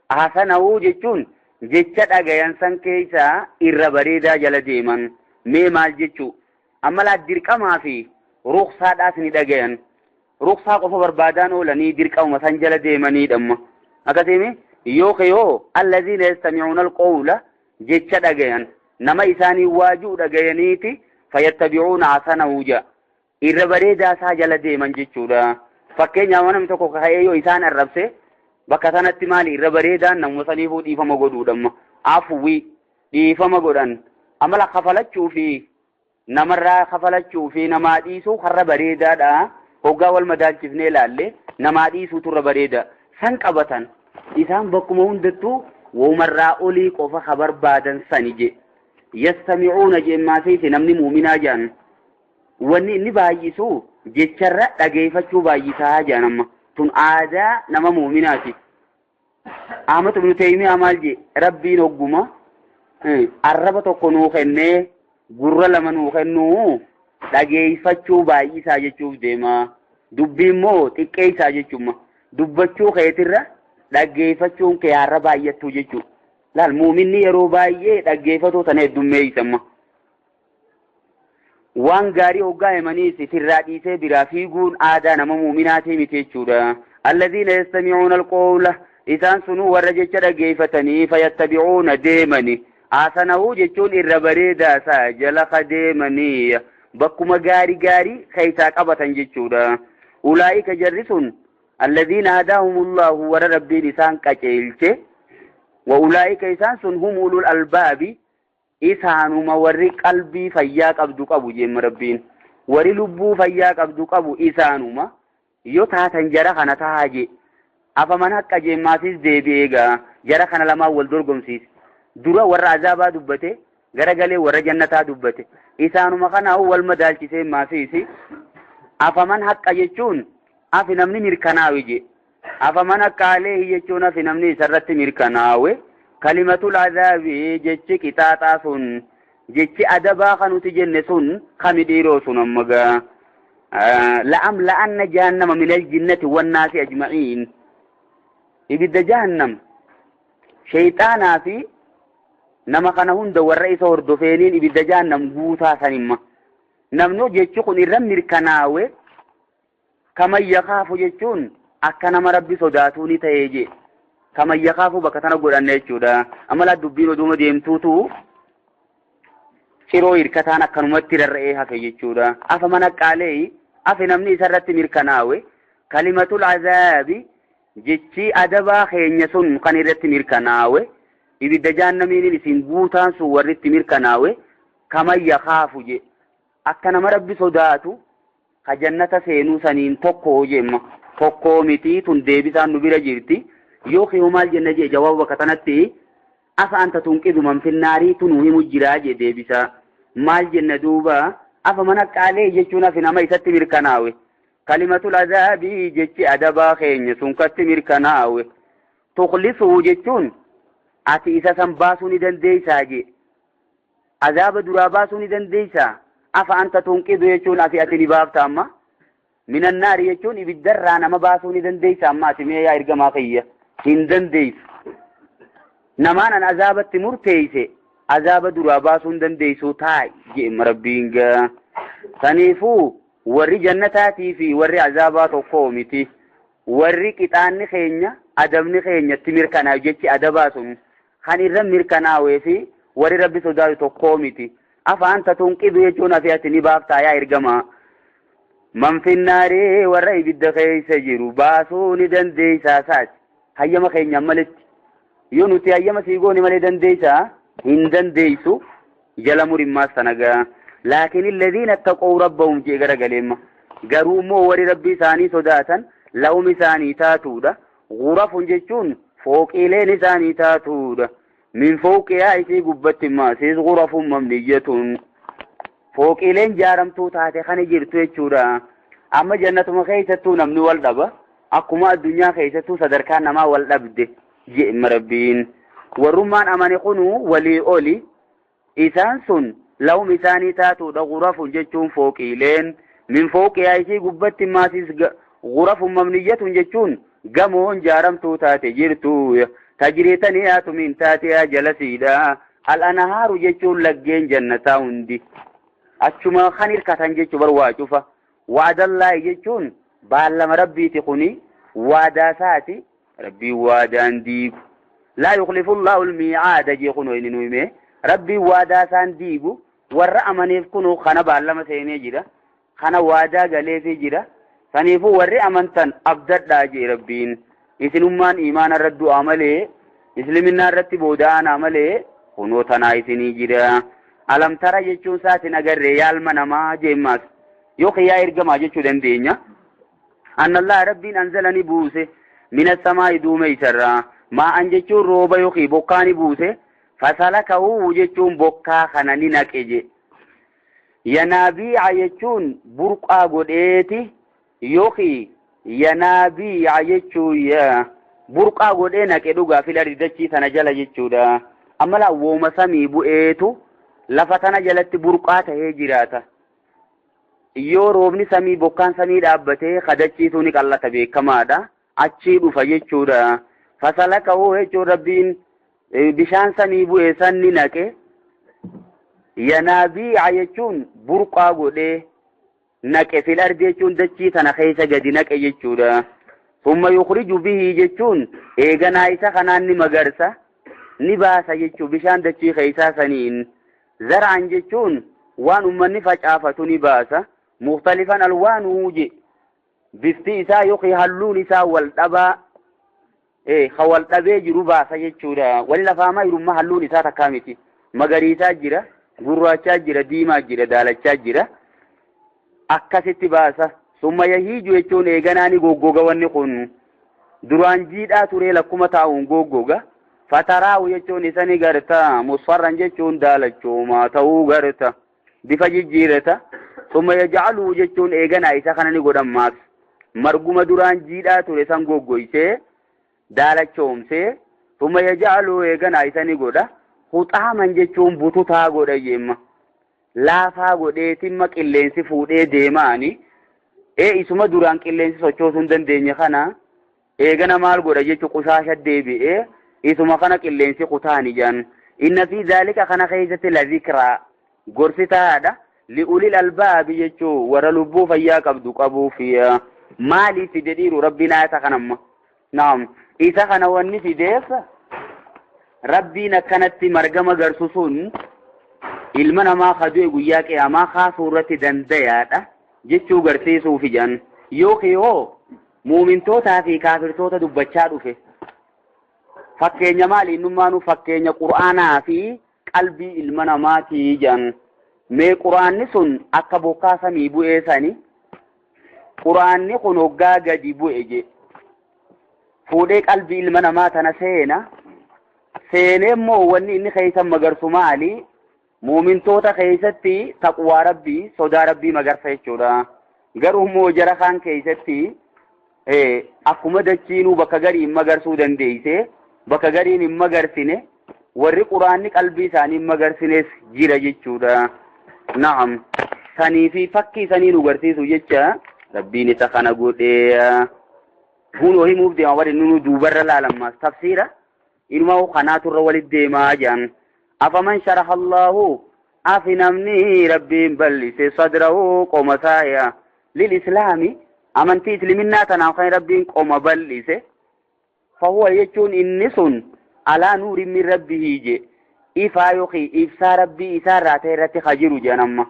Ahsanahu jechuun jecha dhagayan san keessaa irra bareedaa jala deeman. Mee maal jechuu? Amma laa dirqamaa fi ruqsaadhaas ni dhagayan. Ruqsaa qofa barbaadaan oolanii dirqamuma san jala deemaniidhamma. Akkasiimi yookiin alladhiina yastami'uuna alqawla jecha dhagayan nama isaanii waajuu dhagayaniiti fayattabi'uuna ahsanahu ja irra bareedaa isaa jala deeman jechuudha. Fakkeenyaaf namni tokko ka'ee yoo isaan arrabse bakka sanatti maali irra bareedaan namuma saniifuu dhiifama godhuudhamma. Afwi dhiifama godhan amala kafalachuu fi namarraa kafalachuu fi namaa dhiisuu karra bareedaadha. Hoggaa wal madaalchifnee ilaalle namaa dhiisuutu irra bareeda. San qabatan isaan bakkuma hundattuu woomarraa olii qofa ka barbaadan sani je. Yastami'uuna jemmaasiisi namni muuminaa jedhan. Wanni inni baay'isu jecharra dhageeffachuu baay'isaa jedhan amma. Tun aadaa nama muuminaati. Ahmad ibn Taymiyaa maal je rabbiin hogguma arraba tokko nuu kennee gurra lama nuu kennuu dhageeffachuu baay'isaa jechuuf deema. Dubbii immoo xiqqeessaa jechuudha. Dubbachuu keetirra dhaggeeffachuun kee har'a baay'attuu jechuudha. Laal muuminni yeroo baay'ee dhaggeeffatoo tana heddummeessamma. Waan gaarii hoggaa himaniis sirraa dhiisee biraa fiiguun aadaa nama muuminaatii miti jechuudha. Alladhiina yastami'uuna alqawla isaan sunuu warra jecha dhaggeeffatanii fayattabi'uuna deemani. Hasanahuu jechuun irra bareedaasaa jala deemanii bakkuma gaarii gaarii keessaa qabatan jechuudha. Ulaa'ika jarri sun alladhiina hadaahumullahu warra rabbiin isaan qajeelche. Wa ulaa'ika isaan sun hum ulul albaabi isaanuma warri qalbii fayyaa qabdu qabu jemma rabbiin. Warri lubbuu fayyaa qabdu qabu isaanuma yoo taatan jara kana tahaa je. Afaman haqqa jemmaasis deebi'ee egaa jara kana lamaan wal dorgomsiise. Dura warra azaabaa dubbate garagalee warra jannataa dubbate. Isaanuma kanaa'u wal madaalchisee maasiisi. Afaman haqqa jechuun afi namni mirkanaawe je. Afaman haqqa aleehi jechuun afi namni isarratti mirkanaawe. Kalimatul azaabi jechi qixaaxaa sun jechi adabaa kan nuti jenne sun kami dhiiroo sun amma gaa. La'am la'anna jahannama minal jinnati wannaasi ajma'iin. Ibidda jahannam shayxaanaa fi nama kana hunda warra isa hordofeeniin ibidda jahannam guutaa sanimma. Namni jechi kun irra mirkanaawe kaman yakaafu jechuun akka nama rabbi sodaatuu ni ta'ee je. Kaman yakaafu bakka tana godhanne jechuudha. Amala dubbiin oduuma deemtuutu ciroo hirkataan akkanumatti rarra'ee hafe jechuudha. Afa mana qaalee afe namni isarratti mirkanaawe kalimatul azaabi jechi adabaa keenya sun kan irratti mirkanaawe ibidda jahannamiin isin guutaan sun warri itti mirkanaawe kaman yakaafu je. Akka nama rabbi sodaatu ka jannata seenuu saniin tokko jemma. Tokkoo miti tun deebisaan nu bira jirti. Yookiin maal jenna jee jawaaba bakka tanatti afa anta tunqidu man finnaarii tun himu jiraa jee deebisaa. Maal jenna duuba afa mana qaalee jechuun afi nama isatti mirkanaawe. Kalimatul azaabii jechi adabaa keenya sun katti mirkanaawe. Tukhlisuu jechuun ati isa san baasuu ni dandeessaa jee. Azaaba duraa baasuu ni dandeessaa. Afa anta tunqidu jechuun afi ati ni baafta amma. Minan naari jechuun ibiddarraa nama baasuu ni dandeessaa amma ati mee yaa ergamaa kiyya. Hin dandeessu. Namaan an azaabatti murteesse azaaba duraa baasuu hin dandeessu taa'i je'ema rabbiin gaa. Saniifuu warri jannataatii fi warri azaabaa tokkoo miti. Warri qixaanni keenya adabni keenyatti mirkanaa'u jechi adabaa sun kan irra mirkanaa'ee fi warri rabbi sodaatu tokkoo miti. Afa anta tunqidu jechuun afi ati ni baaftaa yaa ergamaa. Man finnaaree warra ibidda keessa jiru baasuu ni dandeessaa saati. Hayyama keenya maletti. Yoo nuti hayyama sii goone malee dandeessaa hin dandeessu jala murimmaas sana gaa. Laakiin alladhiina ittaqaw rabbahum jee garagaleemma. Garuu immoo warri rabbi isaanii sodaatan lahum isaanii taatuudha. Ghurafun jechuun fooqiileen isaanii taatuudha. Min fooqiyaa isii gubbatti maasis ghurafun mamniyyatun. Fooqiileen jaaramtuu taate kana jirtu jechuudha. Amma jannatuma keessattuu namni wal dhaba. Akkuma addunyaa keessattuu sadarkaan namaa wal dhabde je'ema rabbiin. Warrummaan amane kunuu walii oli. Isaan sun lahum isaanii taatuudha. Ghurafun jechuun fooqiileen. Min fooqiyaa isii gubbatti maasis ghurafun mamniyyatun jechuun gamoon jaaramtuu taate jirtu. Tajriitanii haatumiin taatee jalasiidha. Al-anhaaru jechuun laggeen jannataa hundi. Achuma kan hirkatan jechuu bar waa cufa. Waadallaahi jechuun baallama rabbiiti kuni waadaa isaati. Rabbiin waadaan diigu. Laa yukhlifu Allahu al-miicaada jee kunoo inni nu hime. Rabbiin waadaa isaan diigu. Warra amaneef kunoo kana baallama seenee jira. Kana waadaa galeefii jira. Saniifuu warri amantan abdadhaa jee rabbiin. Isinummaan iimaana irratti du'aa malee isliminaa irratti booda'anaa malee kunoo tanaa isinii jira. Alam tara jechuun isaatiin agarree yaalma namaa jeemmaas yookiin yaa ergamaa jechuu dandeenya. Annallaa rabbiin anzala ni buuse mina samaa'i duumeessarraa maa'an jechuun rooba yookiin bokkaa ni buuse fasalakahuu jechuun bokkaa kana ni naqe je. Yanaabii'a jechuun burqaa godheeti yookiin yanaabii'a jechuun burqaa godhee naqe dhugaa fila dachii sana jala jechuudha. Amma laa wooma samii bu'eetu lafa tana jalatti burqaa tahee jiraata. Yoo roobni samii bokkaan samii dhaabbatee kadachiisuu ni qallata beekamaadha. Achii dhufa jechuudha. Fasalakahu jechuun Rabbiin bishaan samii bu'e san ni naqe. Yanaabii'a jechuun burqaa godhee naqe fil ardi jechuun dachii tana keessa gadi naqe jechuudha. Summa yukhriju bihi jechuun eeganaa isa kanaan ni magarsa ni baasa jechuu bishaan dachii keessaa saniin. Zar'an jechuun waan ummanni facaafatu ni baasa. Mukhtalifan alwaanuhu je bifti isaa yookiin halluun isaa wal dhabaa ka wal dhabee jiru baasa jechuudha. Wali lafaamaa jirummaa halluun isaa takkaa miti. Magariisaa jira, gurraachaa jira, diimaa jira, daalachaa jira. Akkasitti baasa. Summa yahiiju jechuun eeganaa ni goggoga wanni kun. Duraan jiidhaa turee lakkuma taa'uun goggoga. Fataraahu jechuun isa ni garta. Musfarran jechuun daalachoomaa ta'uu garta. Bifa jijjiirata. Summa yaj'aluhu jechuun eeganaa isa kana ni godhammaas. Marguma duraan jiidhaa ture san goggoysee daalachoomsee summa yaj'aluhu eeganaa isa ni godha. Huxaaman jechuun bututaa godha jemma. Laafaa godheetimma qilleensi fuudhee deemaani. Isuma duraan qilleensi sochoosuu hin dandeenye kana eegana maal godha jechuun qushaasha deebi'ee isuma kana qilleensi kutaani jedhan. Inna fi zaalika kana keessatti la zikraa gorsitaadha. Li'ulil albaabi jechuun warra lubbuu fayyaa qabdu qabuuf maaliif fide dhiiru Rabbiin ayata kanamma. Naam isa kana wanni fideef Rabbiin akkanatti marga magarsu sun ilma namaa kadu'e guyyaa qiyaamaa kaasuu irratti dandayaadha jechuu garsiisuuf jedhan. Yookiin hoo muumintootaa fi kaafirtoota dubbachaa dhufe. Fakkeenya maali innummaanuu fakkeenya Qur'aanaa fi qalbii ilma namaatii jedhan. Mee Qur'aanni sun akka bokkaa samii bu'ee sani Qur'aanni kun hoggaa gadi bu'e je. Fuudhee qalbii ilma namaa tana seena. Seenee immoo wanni inni keessa magarsu maali? Muumintoota keessatti taqwaa Rabbii, sodaa Rabbii magarsa jechuudha. Garuu immoo jara kaan keessatti akkuma dachiinuu bakka garii hin magarsuu dandeeyse, bakka gariin hin magarsine, warri Qur'aanni qalbii isaanii hin magarsines jira jechuudha. Naam. Sanii fi fakkii sanii nu garsiisu jecha Rabbiin isa kana godhee kunoo himuuf deema warri nunu duubarra laalammaas tafsiira inuma kanaatu irra walit deemaa jedhan. Afaman sharaha Allahu afi namni Rabbiin bal'ise sadrahu qoma isaa lil islaami amantii isliminnaa tanaaf kan Rabbiin qoma bal'ise fahuwa jechuun inni sun alaa nuurin min rabbihi je ifaa yookiin ibsaa Rabbii isaa irraa ta'e irratti ka jiru jedhan amma.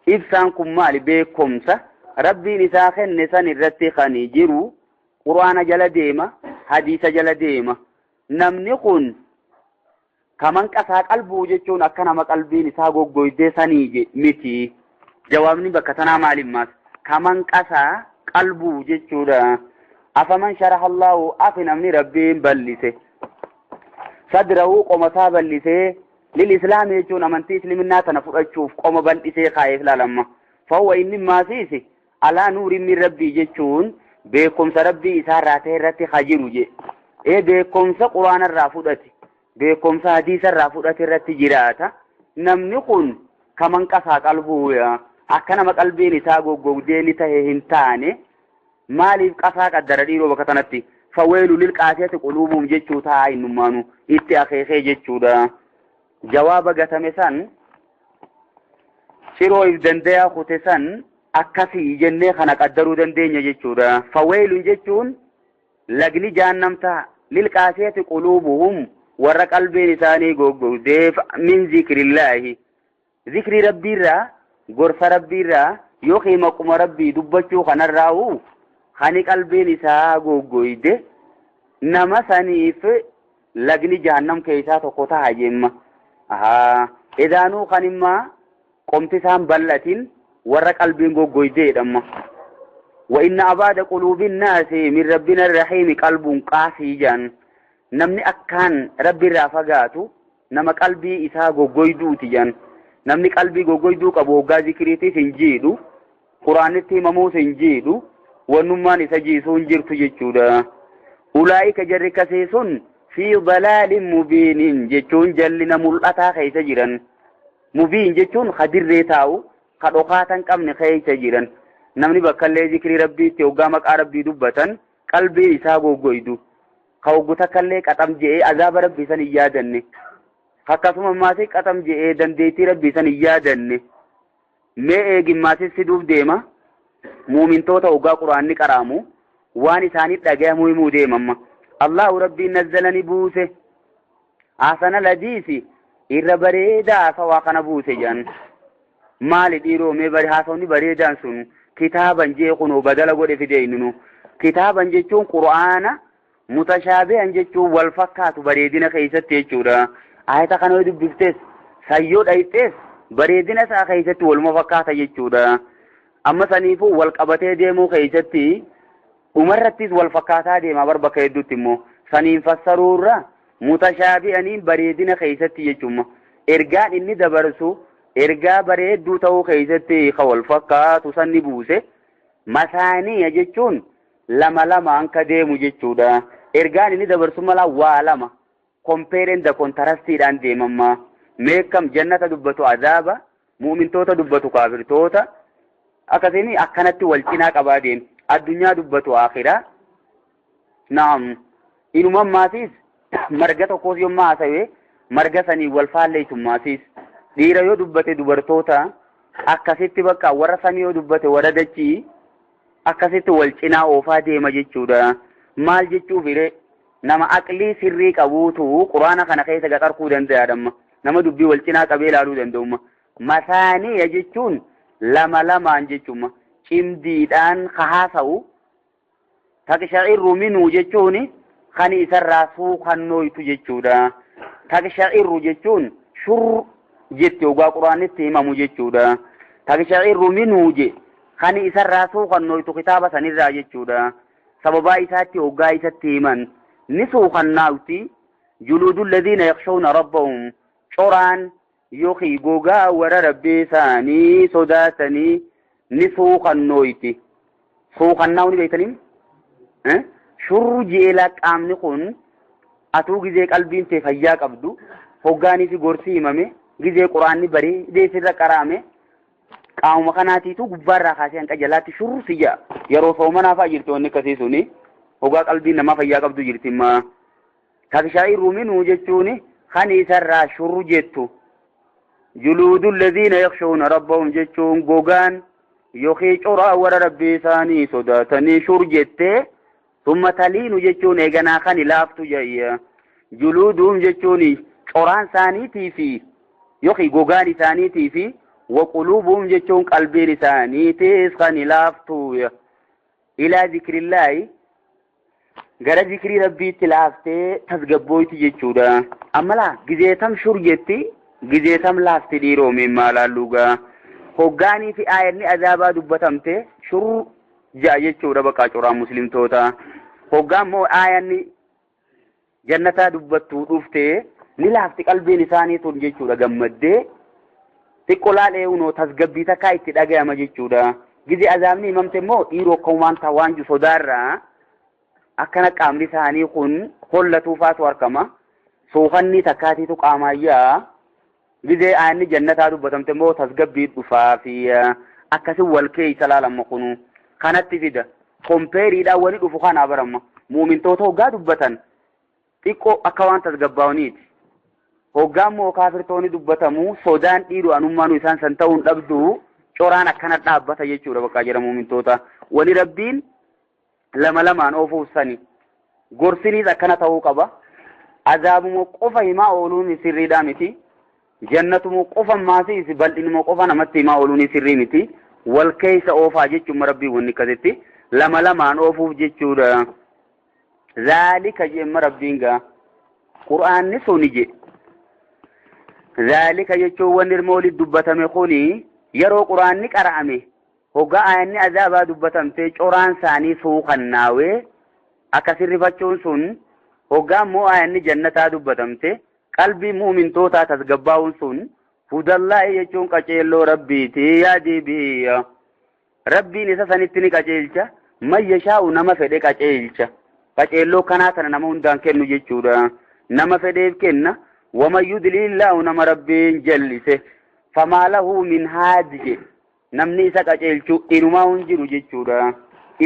Ibsaan kun maali? Beekumsa Rabbiin isaa kenne san irratti kan jiru Qur'aana jala deema, hadiisa jala deema. Namni kun kaman qasaa qalbuu jechuun akka nama qalbiin isaa goggoydee sanii je miti. Jawaabni bakka tanaa maalimmaas? Kaman qasaa qalbuu jechuudha. Afaman sharaha Allahu afi namni Rabbiin bal'ise. Sadrahu qoma isaa bal'isee lil islaami jechuun amantii isliminnaa tana fudhachuuf qoma bal'isee kaa'eef laalamma. Fahuwa inni maasiisi alaa nuurin min Rabbii jechuun beekumsa Rabbii isaarraa ta'e irratti ka jiru je. Beekumsa Qur'aana irraa fudhate, beekumsa hadiisa irraa fudhate irratti jiraata. Namni kun kaman qasaa qalbuu akka nama qalbiin isaa goggogdee ni tahe hin taane maaliif qasaa qaddara dhiiroo bakka tanatti faweelu lil qaasiyati quluubuum jechuu ta'a innummaanu itti akeekee jechuudha. Jawaaba gatame san ciroo if dandayaa kute san akkasii jennee kana qaddaruu dandeenya jechuudha. Faweelun jechuun lagni jahannam ta'a lil qaasiyati quluubuhum warra qalbiin isaanii goggogdeef min zikrillaahi zikrii rabbiirraa gorsa rabbiirraa yookiin maquma rabbii dubbachuu kanarraa'u hani qalbiin isaa goggoyde nama saniif lagni jahannam keessaa tokko ta'a jemma. Ahaa edaanuu kan immaa qomti isaan bal'atin warra qalbiin goggoyde jedhamma. Wa inna abaada quluubin naasi min rabbina rahiimi qalbuun qaasii jedhan namni akkaan rabbiirraa fagaatu nama qalbii isaa goggoyduuti jedhan. Namni qalbii goggoyduu qabu hoggaa zikriitiif hin jiidhu, Qur'aanitti himamuus hin jiidhu, wannummaan isa jiisuu hin jirtu jechuudha. Ulaa'ika jarri kasii sun fi dalaalin mubiinin jechuun jallina mul'ataa keessa jiran. Mubiin jechuun ka dirree taa'u, Ka dhokaatan qabne keessa jiran. Namni bakkallee zikrii rabbiitti hoggaa maqaa rabbii dubbatan qalbiin isaa goggoydu. Ka hoggu takkallee qaxam je'ee azaaba rabbii san hin yaadanne. Akkasuma ammaas qaxam je'ee dandeettii rabbii san hin yaadanne. Mee eegimmaas fiduuf deema. Muumintoota hoggaa quraanni qaraamu waan isaanii dhagahamuu himuu deemamma. Allahu rabbiin nazzalani buuse. Ahsana ladiisi irra bareedaa haasawaa kana buuse jedhan. Maali dhiiroo mee bari haasawni bareedaan sun kitaaban jee kunoo badala godhe fide inninu. Kitaaban jechuun qura'aana mutashaabihan jechuun wal fakkaatu bareedina keessatti jechuudha. Ayata kana yoo dubbiftes sayyoo dhayxees bareedina isaa keessatti waluma fakkaata jechuudha. Amma saniifuu wal qabatee deemuu keessatti dhumarrattis wal fakkaataa deema bar bakka hedduutti immoo saniin fassaruurra mutashaabi'aniin bareedina keessatti jechuudha. Ergaan inni dabarsu ergaa bareedduu ta'uu keessatti ka wal fakkaatu sanni buuse. Masaaniya jechuun lama lamaan ka deemu jechuudha. Ergaan inni dabarsu mala waa lama. Kompeereen da kontarastiidhaan deemamma. Meekam jannata dubbatu azaaba, mu'mintoota dubbatu kaafirtoota. Akkasiin akkanatti wal cinaa qabaa deemu. Addunyaa dubbatu akhiraa. Naam. Inuma maasiis marga tokkos yommuu haasawee marga sanii wal faalleessummaasiis. Dhiira yoo dubbate dubartoota akkasitti bakka warra samii yoo dubbate warra dachii akkasitti wal cinaa oofaa deema jechuudha. Maal jechuuf hiree nama aqlii sirrii qabuutu quraana kana keessa gaxarkuu danda'aadhamma. Nama dubbii wal cinaa qabee ilaaluu danda'umma. Masaaniya jechuun lama lamaan jechuudha. Cimdiidhaan haasa'u taqsha'irru minhu jechuun kan isarraa suuqannooytu jechuudha. Taqsha'irru jechuun shur jetti ogaa quraanitti himamu jechuudha. Taqsha'irru minhu je kan isarraa suuqannooytu kitaaba sanirraa jechuudha. Sababaa isaatti ogaa isatti himan ni suuqannaawti. Juluudu alladhiina yakhshawna rabbahum coraan yookiin gogaa warra rabbii isaanii sodaatanii ni suuqannooyti. Suuqannaa'u ni beektanii? Shurru jeelaa qaamni kun atuu gizee qalbiin tee fayyaa qabdu hoggaanii fi gorsi himame gizee quraanni bareedee sirra qaraame qaamuma kanaatiitu gubbaarraa kaasee hanqa jalaatti shurru si ja'a. Yeroo soomanaa fa'a jirti wanni akkasii suni hoggaa qalbiin namaa fayyaa qabdu jirti imma. Taqsha'irru minhu jechuun kan isarraa shurru jettu. Juluudu alladhiina yakhshawna rabbahum jechuun gogaan yookiin coraa warra rabbii isaanii sodaatanii shur jettee summa taliinu jechuun eeganaa kan laaftu jedha. Juluuduhum jechuun coraan isaaniitii fi yookiin gogaan isaaniitii fi waquluubuhum jechuun qalbiin isaaniitiis kan laaftu. Ilaa zikrillaahi gara zikrii rabbiitti laaftee tasgabbooyti jechuudha. Amma laa gizeetam shur jetti gizeetam laafti dhiiroo maalaallugaa. Hoggaanii fi aayanni azaabaa dubbatamte shur ja'a jechuudha bakka coraan muslimtoota. Hoggaan immoo aayanni jannataa dubbattuu dhuftee ni laafti qalbiin isaanii tun jechuudha gammaddee xiqqoo laalee unoo tasgabbii takkaa itti dhagayama jechuudha. Gizee azaabni himamte immoo dhiiroo akka waan waan jiru sodaarraa akkana qaamni isaanii kun hollatuufaatu argama. Suuqanni takkaatiitu qaamaayyaa. Gizee aayanni jannataa dubbatamte immoo tasgabbii dhufaa fi akkasii wal keessa laalamma kunu kanatti fida. Kompeeriidhaan wali dhufu kanaa baramma. Muumintoota hoggaa dubbatan xiqqoo akka waan tasgabbaa'aniiti. Hoggaa immoo kaafirtoonni dubbatamu sodaan dhiiru anummaanuu isaan san ta'uun dhabdu coraan akkana dhaabbata jechuudha bakka jedha muumintoota. Wali rabbiin lama lamaan oofuuf sani. Gorsiniis akkana ta'uu qaba. Azaabuma qofa himaa ooluun sirriidhaa miti. Jannatuma qofa maasiis bal'inuma qofa namatti himaa ooluun sirrii miti. Wal keessa oofaa jechuun rabbii wanni akkasitti lama lamaan oofuuf jechuudha. Zaalika jeemma rabbiin gaa. Qur'aanni suni je. Zaalika jechuun wanni ilma olitti dubbatame kuni yeroo qur'aanni qara'ame hoggaa aayanni azaabaa dubbatamte coraan isaanii suuqannaawee akka sirrifachuun sun hoggaa immoo aayanni jannataa dubbatamte qalbii mu'mintootaa tasgabbaa'uun sun hudallaahi jechuun qaceelloo rabbiiti yaadii biyya. Rabbiin isa sanitti ni qaceelcha man yashaa'u nama fedhe qaceelcha. Qaceelloo kanaa kana nama hundaan kennu jechuudha. Nama fedheef kenna. Waman yudlillaahu nama rabbiin jallise famaa lahu min haadi jedhe. Namni isa qaceelchu inumaa hin jiru jechuudha.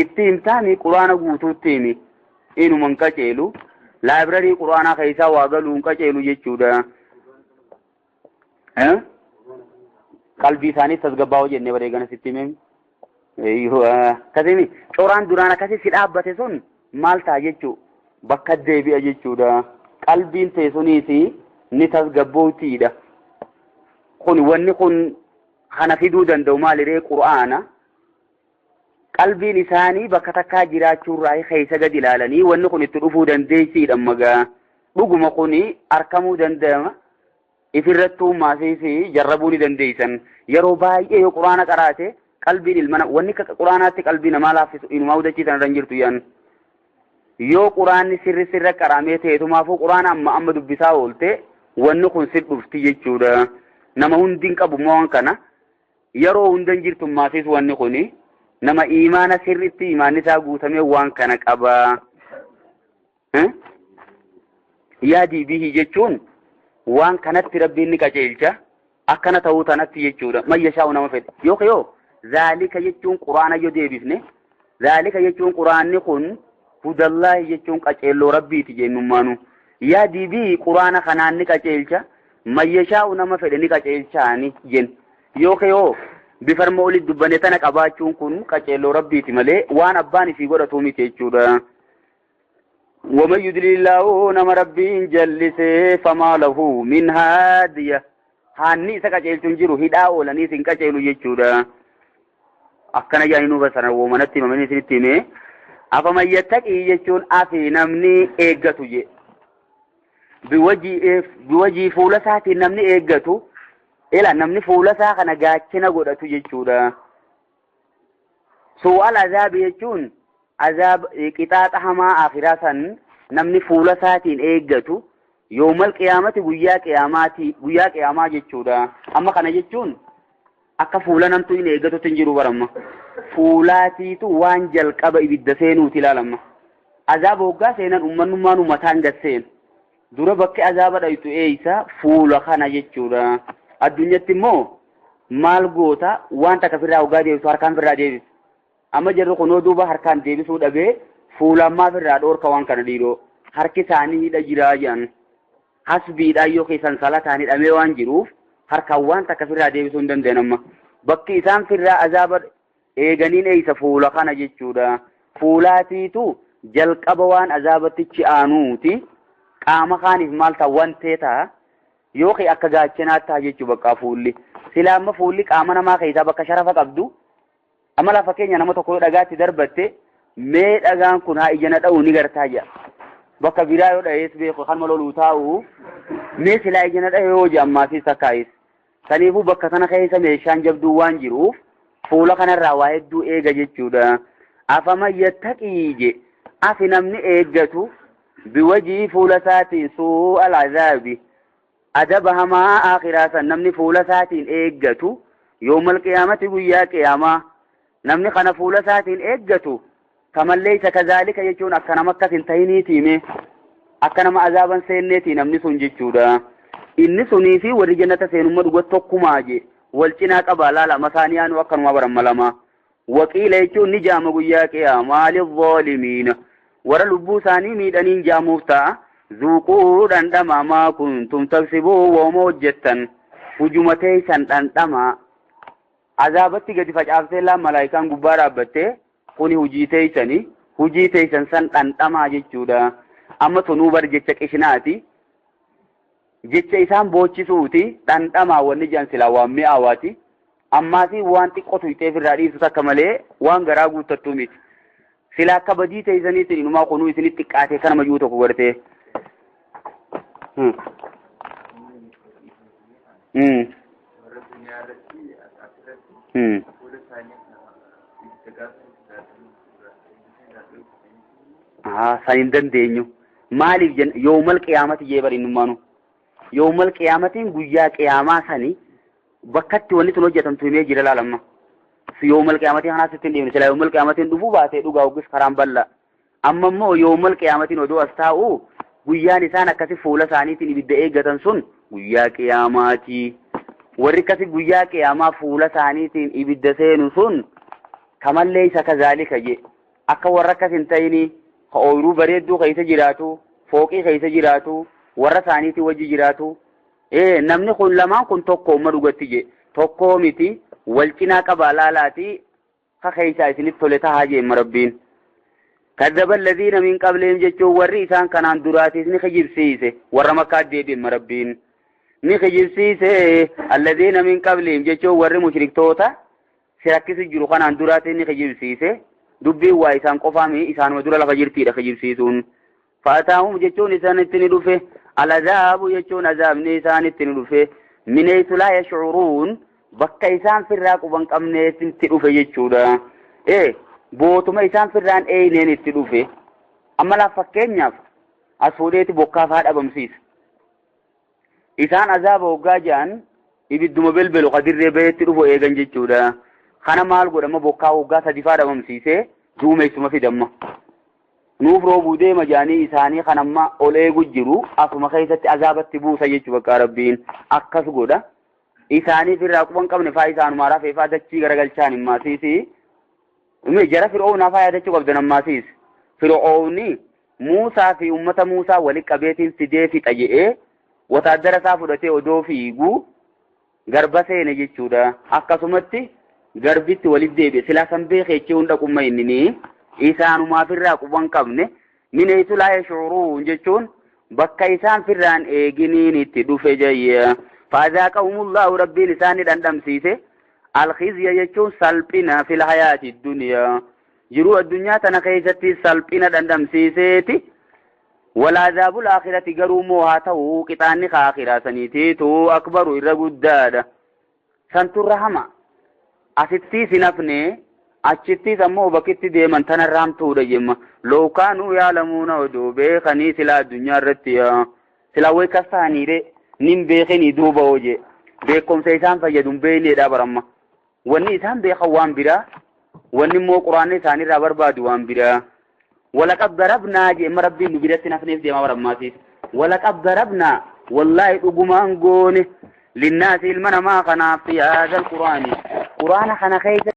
Itti himtaami quraana guutuutti himi inuma hin qaceelu. Laabrarii quraanaa keessaa waa galuu hin qaceelu jechuudha. Qalbii isaanii tasgabbaa'oo jennee bareegana sitti himee. Akkasii coraan duraan akkasii si dhaabbate sun maal ta'a jechuu bakka deebi'a jechuudha. Qalbiin ta'e suniis ni tasgabbootiidha. Kun wanni kun kana fiduu danda'u maaliree qura'aana. Qalbiin isaanii bakka takkaa jiraachuurraa keessa gadi ilaalanii wanni kun itti dhufuu dandeessiidha magaa. Dhuguma kuni argamuu danda'ama. Ifirrattuu maasii fi jarrabuu ni dandeessan. Yeroo baay'ee yoo quraana qaraate qalbiin ilma wanni quraanaatti qalbii namaa laaffisu inumaa hudachiisan irra hin jirtu yaan. Yoo quraanni sirri sirra qaramee ta'etumaafuu quraana amma amma dubbisaa oolte wanni kun sir dhufti jechuudha. Nama hundi hin qabu waan kana yeroo hunda hin jirtu maasiis wanni kuni nama imaana sirritti imaanni isaa guutamee waan kana qaba. Yaadii bihi jechuun waan kanatti rabbiin ni qajeelcha akkana ta'uu tanatti jechuudha. Mayya shaa'u nama fedhe yookiin yoo zaalika jechuun quraana yoo deebifne zaalika jechuun quraanni kun hudallaahi jechuun qaceelloo rabbiiti jennummaanu. Yaadii bihi quraana kanaan ni qajeelcha mayya shaa'u nama fedhe ni qajeelchaani jenna. Yookiin yoo bifarma olitti dubbanne tana qabaachuun kun qaceelloo rabbiiti malee waan abbaan isii godhatu miti jechuudha. ومن يضلل الله نما ربين جلسه فما له من هادية هاني isa qajeelchuun jiru hidhaa oolanii isin qajeelu jechuudha. Akkana jedhanii nu basana woomanatti himamanii isinitti hime. Afaman yattaqii jechuun afi namni eeggatu je. Biwajii fuula isaatiin namni eeggatu ila namni fuula isaa kana gaachina godhatu jechuudha. Su'aal azaabi jechuun azaab qixaaxa hamaa akhiraa san namni fuula isaatiin eeggatu yoomal qiyaamati guyyaa qiyaamaati guyyaa qiyaamaa jechuudha. Amma kana jechuun akka fuula namtu hin eeggatutti hin jiru baramma. Fuulaatiitu waan jalqaba ibidda seenuuti ilaalamma. Azaaba hoggaa seenan ummannummaan mataan gad seenu. Dura bakki azaaba dhaytu eeysa fuula kana jechuudha. Addunyatti immoo maal goota waan takka firraa hoggaa deebisu harkaan firraa deebisu. Amma jarri kunoo duuba harkaan deebisuu dhabee fuulaan maaf irraa dhoorka waan kana dhiiroo. Harki isaanii hidha jiraa jedhan. Hasbiidhaan yookiin sansalataan hidhamee waan jiruuf harkaan waan takka firraa deebisuu hin danda'an amma. Bakki isaan firraa azaaba eeganiin eeysa fuula kana jechuudha. Fuulaatiitu jalqaba waan azaabatti aanuuti. Qaama kaaniif maal ta'a wantee ta'a yookiin akka gaachanaatti ta'a jechuu bakka fuulli. Silaa amma fuulli qaama namaa keessaa bakka sharafa qabdu. Amma lafa keenya nama tokko yoo dhagaatti darbatte mee dhagaan kun haa ija na dha'u ni gartaa jedha. Bakka biraa yoo dha'ees beeku kan loluu taa'u mee silaa ija na dha'e yoo jedha ammaafis takkaa'is. Saniifuu bakka sana keessa meeshaan jabduu waan jiruuf fuula kanarraa waa hedduu eega jechuudha. Afaman yattaqii je afi namni eeggatu biwajii fuula isaatiin suu'al azaabi adaba hamaa akhiraa san namni fuula isaatiin eeggatu yoomal qiyaamati guyyaa qiyaamaa namni kana fuula isaatiin eeggatu kamallee isa kazaalika jechuun akka nama akkas hin ta'iniitiime akka nama azaaban seenneeti namni sun jechuudha. Inni sunii fi warri jannata seenummaa dhuga tokkumaa je wal cinaa qabaa laala masaaniyaanu akkanuma baramma lama. Waqiila jechuun ni jaama guyyaa qiyaamaa lizzaalimiina warra lubbuu isaanii miidhaniin jaamuuf ta'a. Zuuquu dhandhamaa maa kuntum taksibuu wooma hojjettan hujuma teessan dhandhamaa. Azaabatti gadi facaaftee laan malaayikaan gubbaa dhaabbattee kuni hujii teessanii hujii teessan san dhandhamaa jechuudha. Amma tunuu bar jecha qishinaati. Jecha isaan boochisuuti dhandhamaa wanni jedhan silaa waan mi'aawaati. Ammaasii waan xiqqoo tuyxeef irraa dhiisu takka malee waan garaa guuttattuu miti. Silaa akka badii teessaniitiin inumaa kunuu isinitti xiqqaatee kanama jiru tokko godhatee. Warra duniyaa irratti asirratti fuula isaanii ibidda gaafa San hin dandeenyu. Maaliif jenna yoomal qiyaamati jee bari innummaanu. Yoomal qiyaamatiin guyyaa qiyaamaa sani bakkatti wanni sun hojjetamtu himee jira laalamma. Yoomal qiyaamatiin kanaas ittiin dhiifne silaa yoomal qiyaamatiin dhufuu baatee dhugaa oggis karaan bal'aa. Amma immoo yoomal qiyaamatiin odoo as taa'u guyyaan isaan akkasi fuula isaaniitiin ibidda eeggatan sun guyyaa qiyaamaati. Warri akkasi guyyaa qiyaamaa fuula isaaniitiin ibidda seenu sun kamallee isa kazaalika je. Akka warra akkas hin ta'ini ka ooyiruu bareedduu keessa jiraatu, fooqii keessa jiraatu, warra isaaniitiin wajji jiraatu. Namni kun lamaan kun tokko umma dhugatti je. Tokkoo miti wal cinaa qabaa laalaati ka keessaa isinitti tole tahaa jeemma Rabbiin. Kazzaba alladhiina min qablihim jechuun warri isaan kanaan duraatiis ni kijibsiise warra Makkaa deebi'emma Rabbiin. Ni kijibsiise alladhiina min qablihim jechuun warri mushriktoota si rakkisu jiru kanaan duraatiin ni kijibsiise. Dubbiin waa isaan qofaami isaanuma dura lafa jirtiidha kijibsiisuun. Fa'ataahum jechuun isaanitti ni dhufe alazaabu jechuun azaabni isaanitti ni dhufe min haythu laa yashcuruun bakka isaan firraa quban qabneetti dhufe jechuudha. Bootuma isaan firraan eeyneen itti dhufe. Amma laaf fakkeenyaaf as fuudheeti bokkaa faa dhabamsiisa. Isaan azaaba hoggaa ja'an ibidduma belbelu ka dirree baheetti dhufu eegan jechuudha. Kana maal godhama bokkaa hoggaa sadi faa dhabamsiisee duumeessuma fidamma. Nuuf roobuu deema jaanii isaanii kan amma ol eegu jiru asuma keessatti azaabatti buusa jechuu bakka Rabbiin akkas godha. Isaanii firraa quban qabne faa isaanumaa rafee faa dachii garagalchaan himmaasiisi. Jara Fir'oownaa faa yaadachuu qabdan ammaasiis. Fir'oowni Muusaa fi uummata Muusaa walitti qabeetiin fidee fixa jedhee wotaaddara isaa fudhatee odoo fiiguu garba seene jechuudha. Akkasumatti garbitti walitti deebi'e. Silaa san beekee jechuu hunda qumma inni isaanumaa firraa quban qabne min haythu laa yashcuruun jechuun bakka isaan firraan eeginiin itti dhufe jayya. Fa'azaaqahumullaahu Rabbiin isaan ni dhandhamsiise. Alkhizya jechuun salphina fil hayaati duniyaa. Jiruu addunyaa tana keessatti salphina dhandhamsiiseeti. Walaazaabul aakhirati garuu moo haa ta'u qixaanni ka aakhiraa saniitiitu akbaru irra guddaadha. Santurra hama. Asittiis hin hafne achittiis ammoo bakkitti deeman tanarra hamtuudha jemma. Law kaanuu yaalamuuna odoo beekanii silaa addunyaa irratti silaa way kas ta'aniire nin beekinii duuba hojee. Beekumsa isaan fayyadu hin beekneedha baramma. Wanni isaan beekan waan biraa, wanni immoo quraanni isaanirraa barbaadu waan biraa. Walaqad darabnaa jeemma Rabbiin nu biratti nafneef deemaa barammaasiis. Walaqad darabnaa wallaahi dhugumaan goone linnaasi ilma namaa kanaaf fi haadha quraani. Quraana kana keessa